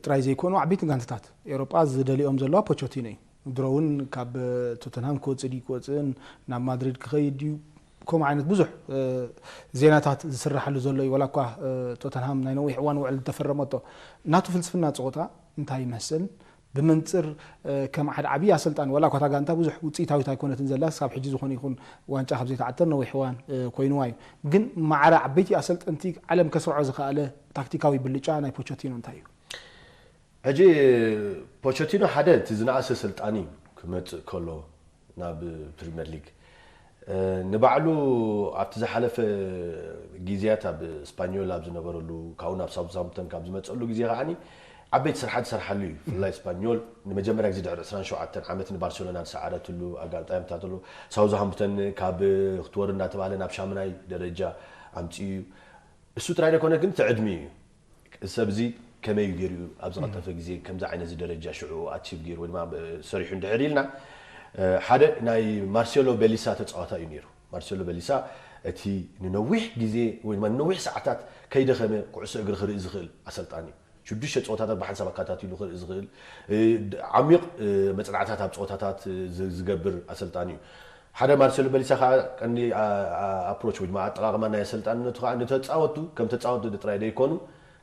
ጥራይ ዘይኮኑ ዓበይቲ ጋንታታት ኤውሮጳ ዝደልዮም ዘለዋ ፖቸቲኖ እዩ። ድሮ እውን ካብ ቶተንሃም ክወጽእ ድዩ ክወጽእን ናብ ማድሪድ ክኸይድ ድዩ ከምኡ ዓይነት ብዙሕ ዜናታት ዝስራሓሉ ዘሎ እዩ። ዋላ እኳ ቶተንሃም ናይ ነዊሕ እዋን ውዕል እንተፈረመቶ ናቱ ፍልስፍና ጸወታ እንታይ ይመስል? ብመንጽር ከም ሓደ ዓብዪ ኣሰልጣኒ ዋላ እኳ እታ ጋንታ ብዙሕ ውፅኢታዊት ኣይኮነትን ዘላ፣ ክሳብ ሕጂ ዝኾነ ይኹን ዋንጫ ካብ ዘይተዓተር ነዊሕ እዋን ኮይንዋ እዩ። ግን ማዕረ ዓበይቲ ኣሰልጠንቲ ዓለም ከስርዖ ዝኸኣለ ታክቲካዊ ብልጫ ናይ ፖቸቲኖ እንታይ እዩ? ሕጂ ፖቸቲኖ ሓደ እቲ ዝነኣሰ ሰልጣኒ እዩ ክመፅእ ከሎ ናብ ፕሪምየር ሊግ ንባዕሉ ኣብቲ ዝሓለፈ ግዜያት ኣብ ስፓኞል ኣብ ዝነበረሉ ካብኡ ናብ ሳውዝሃምፕተን ካብ ዝመፀሉ ግዜ ከዓኒ ዓበይቲ ስራሓት ዝሰርሓሉ እዩ። ብፍላይ ስፓኞል ንመጀመርያ ግዜ ድሕሪ ዕስራን ሸውዓተን ዓመት ንባርሴሎና ዝሰዓረትሉ ኣጋጣሚታት ኣሎ። ሳውዝሃምፕተን ካብ ክትወርድ እናተባህለ ናብ ሻምናይ ደረጃ ኣምፅኡ እዩ። እሱ ጥራይ ዘይኮነ ግን እቲ ዕድሚኡ እዩ። እዚ ሰብ እዚ ከመይ እዩ ገይሩ ኣብ ዝቐልጠፈ ግዜ ከምዚ ዓይነት እዚ ደረጃ ሽዑ ኣቺቭ ገይሩ ወይ ድማ ሰሪሑ እንድሕር ኢልና ሓደ ናይ ማርሴሎ ቤሊሳ ተፃዋታ እዩ ነይሩ። ማርሴሎ ቤሊሳ እቲ ንነዊሕ ግዜ ወይ ድማ ንነዊሕ ሰዓታት ከይደኸመ ኩዕሶ እግሪ ክርኢ ዝኽእል ኣሰልጣኒ እዩ። ሽዱሽተ ፀወታታት ብሓንሳብ ኣካታቲሉ ክርኢ ዝኽእል ዓሚቕ መፅናዕታት ኣብ ፀወታታት ዝገብር ኣሰልጣኒ እዩ። ሓደ ማርሴሎ ቤሊሳ ከዓ ቀንዲ ኣፕሮች ወይ ድማ ኣጠቓቕማ ናይ ኣሰልጣንነቱ ከዓ ንተፃወቱ ከም ተፃወቱ ጥራይ ዘይኮኑ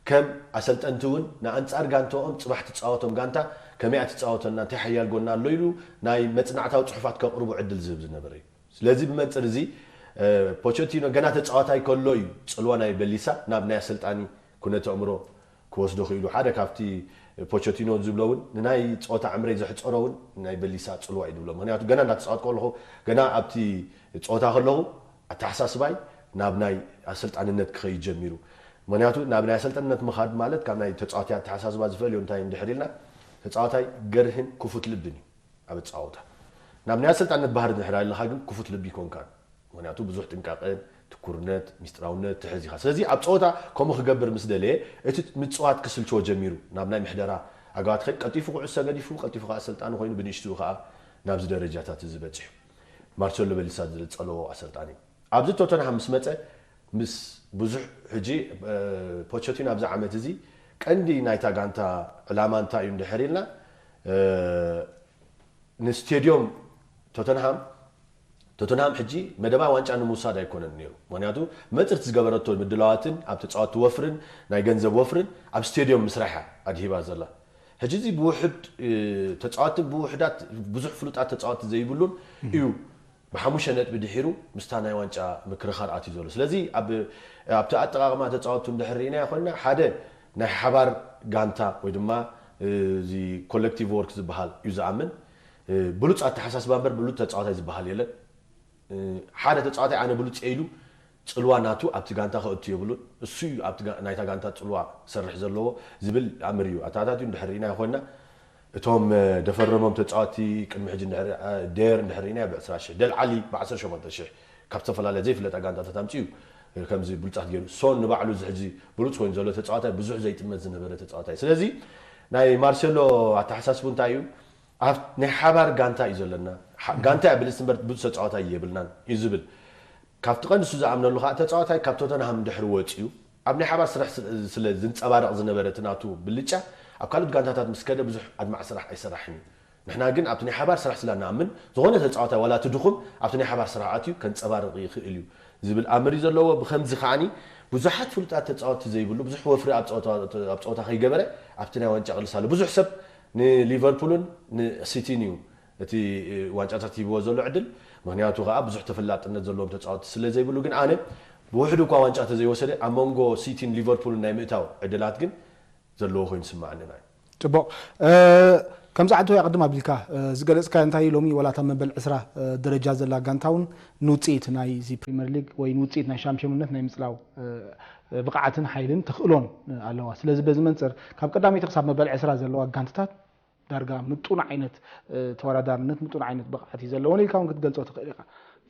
ከም ኣሰልጠንቲ እውን ንኣንፃር ጋንታኦም ፅባሕ ትፃወቶም ጋንታ ከመይ ትፃወተና እንታይ ሓያል ጎና ኣሎ ኢሉ ናይ መፅናዕታዊ ፅሑፋት ከቕርቡ ዕድል ዝህብ ዝነበረ እዩ። ስለዚ ብመንፅር እዚ ፖቸቲኖ ገና ተፃዋታይ ከሎ እዩ ፅልዋ ናይ በሊሳ ናብ ናይ ኣሰልጣኒ ኩነተ ኣእምሮ ክወስዶ ክኢሉ ሓደ ካብቲ ፖቸቲኖ ዝብሎ እውን ንናይ ፀወታ ዕምረይ ዘሕፀሮ እውን ናይ በሊሳ ፅልዋ እዩ ዝብሎ። ምክንያቱ ገና እናተፃወት ከለኹ ገና ኣብቲ ፀወታ ከለኹ ኣተሓሳስባይ ናብ ናይ ኣሰልጣንነት ክኸይድ ጀሚሩ። ምክንያቱ ናብ ናይ ኣሰልጣንነት ምኻድ ማለት ካብ ናይ ተፃዋታይ ኣተሓሳስባ ዝፈልዮ እንታይ እንድሕር ኢልና ተፃዋታይ ገርህን ክፉት ልብን እዩ ኣብ ኣፃወታ። ናብ ናይ ኣሰልጣንነት ባህሪ ድሕር ኣለካ ግን ክፉት ልቢ ይኮንካን። ምክንያቱ ብዙሕ ጥንቃቐን ትኩርነት ሚስጥራውነት ትሕዝ ኢኻ። ስለዚ ኣብ ፀወታ ከምኡ ክገብር ምስ ደለየ እቲ ምፅዋት ክስልችዎ ጀሚሩ ናብ ናይ ምሕደራ ኣገባት ኸ ቀልጢፉ ኩዕሶ ገዲፉ ቀልጢፉ ከዓ ኣሰልጣኒ ኮይኑ ብንእሽትኡ ከዓ ናብዚ ደረጃታት እዚ በፂሑ። ማርሰሎ በሊሳ ዝፀለዎ ኣሰልጣኒ ኣብዚ ቶተንሃም ምስ መፀ ምስ ብዙሕ ሕጂ ፖቸቲኖ ኣብዚ ዓመት እዚ ቀንዲ ናይታ ጋንታ ዕላማ እንታይ እዩ እንድሕር ኢልና ንስቴድዮም ቶተንሃም ቶተንሃም ሕጂ መደባ ዋንጫ ንምውሳድ ኣይኮነን ነይሩ። ምክንያቱ መፅርቲ ዝገበረቶ ምድላዋትን ኣብ ተፃወቲ ወፍርን ናይ ገንዘብ ወፍርን ኣብ ስቴድዮም ምስራሓ ኣድሂባ ዘላ። ሕጂ እዚ ብውሕድ ተፃወቲ ብውሕዳት ብዙሕ ፍሉጣት ተፃወቲ ዘይብሉን እዩ ብሓሙሽተ ነጥቢ ድሒሩ ምስታ ናይ ዋንጫ ምክርኻር ኣትዩ ዘሎ። ስለዚ ኣብቲ ኣጠቓቕማ ተፃወቱ እንድሕር ርኢናዮ ኮይንና ሓደ ናይ ሓባር ጋንታ ወይ ድማ እዚ ኮሌክቲቭ ወርክ ዝበሃል እዩ ዝኣምን። ብሉፅ ኣተሓሳስባ እምበር ብሉፅ ተፃዋታይ ዝበሃል የለን። ሓደ ተፃዋታይ ኣነ ብሉፅ እየ ኢሉ ፅልዋ ናቱ ኣብቲ ጋንታ ከእቱ የብሉን። እሱ እዩ ኣብቲ ናይታ ጋንታ ፅልዋ ክሰርሕ ዘለዎ ዝብል ኣምር እዩ ኣተኣታትዩ እንድሕር ርኢናዮ ኮይንና እቶም ደፈረሞም ተፃወቲ ቅድሚ ሕጂ ደር እንድሕር ኢና ብ ዕስራ ሽሕ ደል ዓሊ ብ ዓሰርተ ሸሞንተ ሽሕ ካብ ዝተፈላለያ ዘይፍለጣ ጋንታታት ኣምፅኡ ከምዚ ብሉፃት ገይሩ ሶን ንባዕሉ እዚ ሕጂ ብሉፅ ኮይኑ ዘሎ ተፃዋታይ ብዙሕ ዘይጥመት ዝነበረ ተፃዋታይ ስለዚ ናይ ማርሴሎ ኣተሓሳስቡ እንታይ እዩ ኣብ ናይ ሓባር ጋንታ እዩ ዘለና ጋንታ እያ ብልፅቲ እምበር ብዙ ተፃዋታይ የብልናን እዩ ዝብል ካብቲ ቀንዲ እሱ ዝኣምነሉ ከዓ ተፃዋታይ ካብ ቶተንሃም እንድሕር ወፂኡ ኣብ ናይ ሓባር ስራሕ ስለ ዝንፀባረቕ ዝነበረ እቲ ናቱ ብልጫ ኣብ ካልኦት ጋንታታት ምስ ከደ ብዙሕ ኣድማዕ ስራሕ ኣይሰራሕን እዩ። ንሕና ግን ኣብቲ ናይ ሓባር ስራሕ ስለ ንኣምን ዝኾነ ተፃዋታይ ዋላ እቲ ድኹም ኣብቲ ናይ ሓባር ስራሕ ኣትዩ ከንፀባርቕ ይኽእል እዩ ዝብል ኣምር እዩ ዘለዎ። ብከምዚ ከዓኒ ብዙሓት ፍሉጣት ተፃወትቲ ዘይብሉ ብዙሕ ወፍሪ ኣብ ፀወታ ከይገበረ ኣብቲ ናይ ዋንጫ ቅልስ ኣሎ። ብዙሕ ሰብ ንሊቨርፑልን ንሲቲን እዩ እቲ ዋንጫታት ሂብዎ ዘሎ ዕድል ምክንያቱ ከዓ ብዙሕ ተፈላጥነት ዘለዎም ተፃወቲ ስለ ዘይብሉ ግን ኣነ ብውሕዱ እኳ ዋንጫ ተዘይወሰደ ኣብ መንጎ ሲቲን ሊቨርፑልን ናይ ምእታው ዕድላት ግን ዘለዎ ኮይኑ ስማዓኒ ናይ ፅቡቕ ከምዚ ዓንቶ ኣቅድም ኣቢልካ ዝገለፅካ እንታይ ሎሚ ዋላ እታ መበል ዕስራ ደረጃ ዘላ ጋንታ እውን ንውፅኢት ናይ እዚ ፕሪምየር ሊግ ወይ ንውፅኢት ናይ ሻምፒዮንነት ናይ ምፅላው ብቕዓትን ሓይልን ተኽእሎን ኣለዋ ስለዚ በዚ መንፅር ካብ ቀዳመይቲ ክሳብ መበል ዕስራ ዘለዋ ጋንትታት ዳርጋ ምጡን ዓይነት ተወዳዳርነት፣ ምጡን ዓይነት ብቕዓት እዩ ዘለዎን ኢልካ እውን ክትገልጾ ትኽእል ኢኻ።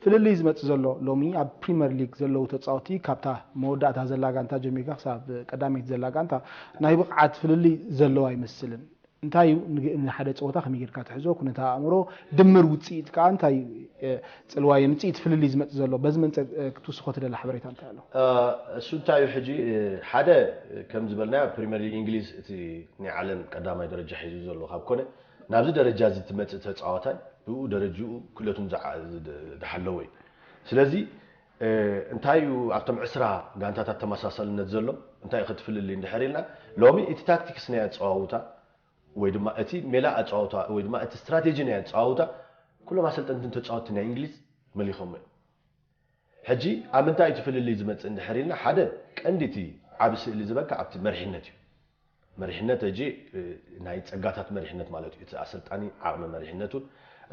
ፍልልይ ዝመጽእ ዘሎ ሎሚ ኣብ ፕሪምየር ሊግ ዘለዉ ተጻወቲ ካብታ መወዳእታ ዘላ ጋንታ ጀሚርካ ክሳብ ቀዳመይቲ ዘላ ጋንታ ናይ ብቕዓት ፍልልይ ዘለዎ ኣይመስልን። እንታይ እዩ ንሓደ ፀወታ ከመይ ጌርካ ትሕዞ፣ ኩነታ ኣእምሮ፣ ድምር ውፅኢት ከዓ እንታይ ፅልዋ የምፅእ? እቲ ፍልልይ ዝመፅእ ዘሎ በዚ መንፅር ክትውስኮ ትደሊ ሓበሬታ እንታይ ኣሎ? እሱ እንታይ እዩ ሕጂ ሓደ ከም ዝበልናዮ ፕሪምየር ሊግ እንግሊዝ እቲ ናይ ዓለም ቀዳማይ ደረጃ ሒዙ ዘሎ ካብ ኮነ ናብዚ ደረጃ እዚ ትመፅእ ተፃዋታይ ብኡ ደረጅኡ ክእለቱን ዝሓለወ እዩ። ስለዚ እንታይ እዩ ኣብቶም ዕስራ ጋንታታት ተመሳሳልነት ዘሎ እንታይ እዩ ክትፍልልይ እንድሕር ኢልና ሎሚ እቲ ታክቲክስ ናይ ኣፀዋውታ ወይ ድማ እቲ ሜላ ኣፀዋውታ ወይ ድማ እቲ ስትራቴጂ ናይ ኣፀዋውታ ኩሎም ኣሰልጠንትን ተፃወትቲ ናይ እንግሊዝ መሊኾሞ እዮም። ሕጂ ኣብ ምንታይ እቲ ፍልልይ ዝመፅእ እንድሕር ኢልና ሓደ ቀንዲ እቲ ዓብ ስእሊ ዝበካ ኣብቲ መሪሕነት እዩ። መሪሕነት ሕጂ ናይ ፀጋታት መሪሕነት ማለት እዩ። እቲ ኣሰልጣኒ ዓቕሚ መሪሕነቱን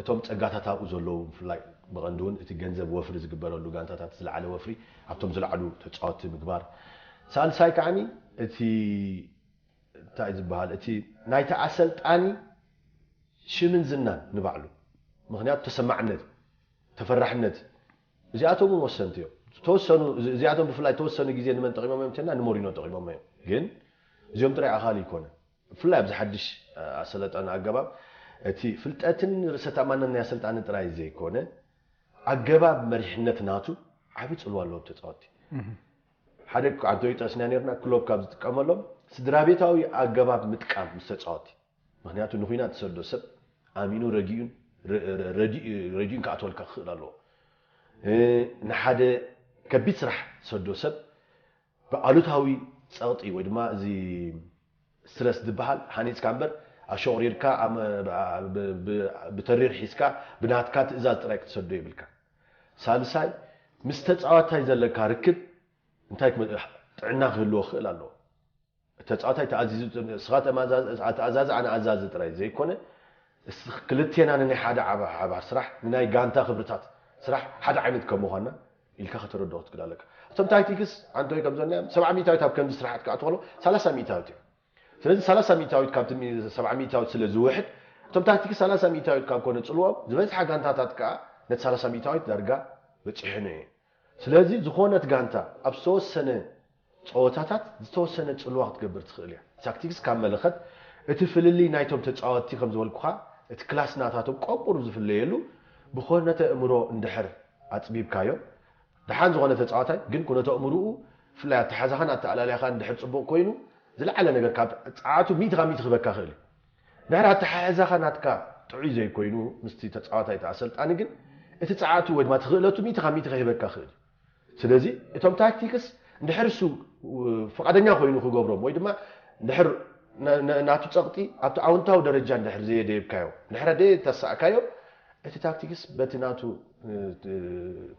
እቶም ፀጋታት ኣብኡ ዘለዉ ብፍላይ ብቐንዲ እውን እቲ ገንዘብ ወፍሪ ዝግበረሉ ጋንታታት ዝለዓለ ወፍሪ ኣብቶም ዝለዓሉ ተፃወትቲ ምግባር። ሳልሳይ ከዓኒ እቲ እንታይ ዝበሃል እቲ ናይቲ ኣሰልጣኒ ሽምን ዝናን ንባዕሉ ምክንያቱ ተሰማዕነት ተፈራሕነት እዚኣቶም እውን ወሰንቲ እዮም። ተወሰኑ እዚኣቶም ብፍላይ ተወሰኑ ግዜ ንመን ጠቂሞም እዮም ተና ንሞሪኖ ጠቂሞም እዮም። ግን እዚኦም ጥራይ ኣኻል ይኮነ ብፍላይ ኣብዚ ሓድሽ ኣሰለጠና ኣገባብ እቲ ፍልጠትን ርእሰ ተኣማንን ናይ ኣሰልጣኒ ጥራይ ዘይኮነ ኣገባብ መሪሕነት ናቱ ዓቢ ጽልዋ ኣለዎ ተጻወቲ ሓደ ኣንቶኒ ጠቅስና ነርና ክሎብ ካብ ዝጥቀመሎም ስድራ ቤታዊ ኣገባብ ምጥቃም ምስ ተጻወቲ ምክንያቱ ንኩናት ዝሰዶ ሰብ ኣሚኑ ረጊኡን ረዲኡን ክኣትወልካ ክኽእል ኣለዎ። ንሓደ ከቢድ ስራሕ ዝሰዶ ሰብ ብኣሉታዊ ፀቕጢ ወይ ድማ እዚ ስትረስ ዝበሃል ሃኒፅካ እምበር ኣሸቑሪርካ ብተሪር ሒዝካ ብናትካ ትእዛዝ ጥራይ ክትሰዶ የብልካ። ሳልሳይ ምስ ተፃዋታይ ዘለካ ርክብ እንታይ ጥዕና ክህልዎ ክኽእል ኣለዎ። ተፃዋታይ ተኣዚዙ ስኻ ተኣዛዚ ኣነ ኣዛዚ ጥራይ ዘይኮነ ክልቴና ንናይ ሓደ ዓባር ስራሕ ንናይ ጋንታ ክብርታት ስራሕ ሓደ ዓይነት ከም ምኳና ኢልካ ከተረድኦ ክትክእል ኣለካ። እቶም ታክቲክስ ኣንቶይ ከም ዘና ሰብዓ ሚታዊት ኣብ ከምዚ ስራሓት ክኣትወሎ ሰላሳ ሚታዊት እዮም። ስለዚ ሰላሳ ሚታዊት ካብቲ ሰብዓ ሚታዊት ስለ ዝውሕድ እቶም ታክቲክስ ሰላሳ ሚታዊት ካብ ኮነ ፅልዎም ዝበዝሓ ጋንታታት ከዓ ነቲ ሰላሳ ሚታዊት ዳርጋ በፂሑን እዩ። ስለዚ ዝኾነት ጋንታ ኣብ ዝተወሰነ ፀወታታት ዝተወሰነ ፅልዋ ክትገብር ትኽእል እያ። ታክቲክስ ካብ መለኸት እቲ ፍልልይ ናይቶም ተፃወትቲ ከም ዝበልኩኻ እቲ ክላስ ናታቶም ቆቁር ዝፍለየሉ ብኾነተ እምሮ እንድሕር ኣፅቢብካዮ ደሓን ዝኾነ ተፃዋታይ ግን ኩነተ እምርኡ ብፍላይ ኣተሓዛኻን ኣተኣላልያኻን እንድሕር ፅቡቕ ኮይኑ ዝለዓለ ነገር ካብ ፀዓቱ ሚእቲ ካብ ሚእቲ ክበካ ክእል እዩ። ድሕሪ ኣተሓሕዛኻ ናትካ ጥዑይ ዘይኮይኑ ምስቲ ተፃዋታይ እቲ ኣሰልጣኒ ግን እቲ ፀዓቱ ወይ ድማ ትኽእለቱ ሚእቲ ካብ ሚእቲ ከይህበካ ክእል እዩ። ስለዚ እቶም ታክቲክስ እንድሕር እሱ ፍቓደኛ ኮይኑ ክገብሮም ወይ ድማ እንድሕር ናቱ ፀቕጢ ኣብቲ ኣውንታዊ ደረጃ እንድሕር ዘየደየብካዮ እንድሕር ኣደ ተሳእካዮ እቲ ታክቲክስ በቲ ናቱ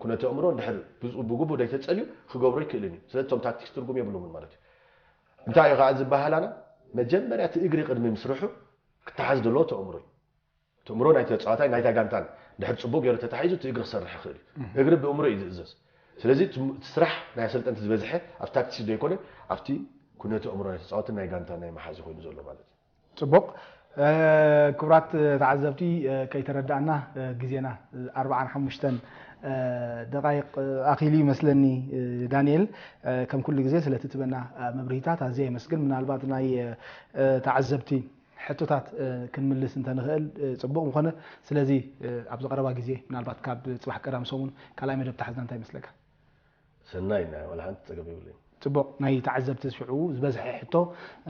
ኩነተ ኣእምሮ እንድሕር ብግቡእ ደይተፀልዩ ክገብሮ ይክእልን እዩ። ስለዚ እቶም ታክቲክስ ትርጉም የብሎምን ማለት እዩ። እንታይ እዩ ከዓ ዝበሃል ኣና መጀመርያ እቲ እግሪ ቅድሚ ምስርሑ ክተሓዝ ዘለዎ እቲ ኣእምሮ እዩ። እቲ ኣእምሮ ናይቲ ተፃዋታይ ናይታ ጋንታን ድሕር ፅቡቅ ገይሩ ተታሒዙ እቲ እግሪ ክሰርሕ ይኽእል እዩ። እግሪ ብእምሮ እዩ ዝእዘዝ። ስለዚ እቲ ስራሕ ናይ ኣሰልጠንቲ ዝበዝሐ ኣብ ታክቲክስ ዘይኮነ ኣብቲ ኩነተ ኣእምሮ ናይ ተፃወትን ናይ ጋንታ ናይ መሓዚ ኮይኑ ዘሎ ማለት እዩ። ፅቡቕ። ክቡራት ተዓዘብቲ ከይተረዳእና ግዜና ኣርባዓን ሓሙሽተን ደቃይቕ ኣኺሉ ይመስለኒ። ዳንኤል ከም ኩሉ ግዜ ስለቲ ትበና መብርሂታት ኣዝየ የመስግን። ምናልባት ናይ ተዓዘብቲ ሕቶታት ክንምልስ እንተንኽእል ፅቡቕ ምኾነ። ስለዚ ኣብዚ ቀረባ ግዜ ምናልባት ካብ ፅባሕ ቀዳም ሰሙን ካልኣይ መደብ ተሓዝና እንታይ ይመስለካ? ሰናይ ኢና ዋላ ሓንቲ ፀገም የብለይ። ፅቡቕ። ናይ ተዓዘብቲ ሽዑ ዝበዝሐ ሕቶ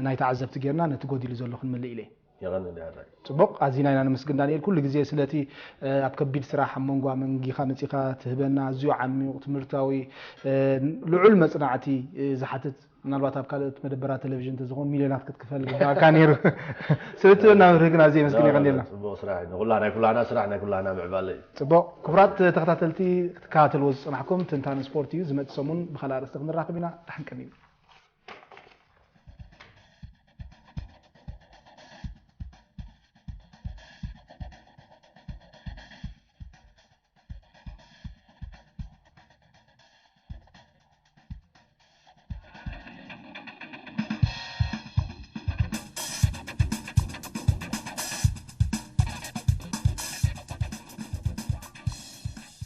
ናይ ተዓዘብቲ ጌርና ነቲ ጎዲሉ ዘሎ ክንምልእ ኢለ። የቐንል ያራይ። ፅቡቕ። ኣዚና ኢና ነመስግን ዳንኤል ኩሉ ግዜ ስለቲ ኣብ ከቢድ ስራሕ ኣብ መንጎ መንጊኻ መፂኻ ትህበና ኣዝዩ ዓሚቕ ትምህርታዊ ልዑል መፅናዕቲ ዝሓትት ምናልባት ኣብ ካልኦት መደበራት ቴሌቪዥን እንተዝኾን ሚልዮናት ክትክፈል ግባእካ ነይሩ። ስለቲ መብርሂ ግን ኣዝየ የመስግን የቐንየልና። ፅቡቕ ስራሕ እዩ። ንኩላ ናይ ኩላና ስራሕ ናይ ኩላና ምዕባለ እዩ። ፅቡቕ። ክቡራት ተኸታተልቲ ክትከታተልዎ ዝፀናሕኩም ትንታነ ስፖርት እዩ። ዝመፅእ ሰሙን ብኻልእ ኣርእስቲ ክንራኸብ ኢና። ዳሕን ቀኒልና።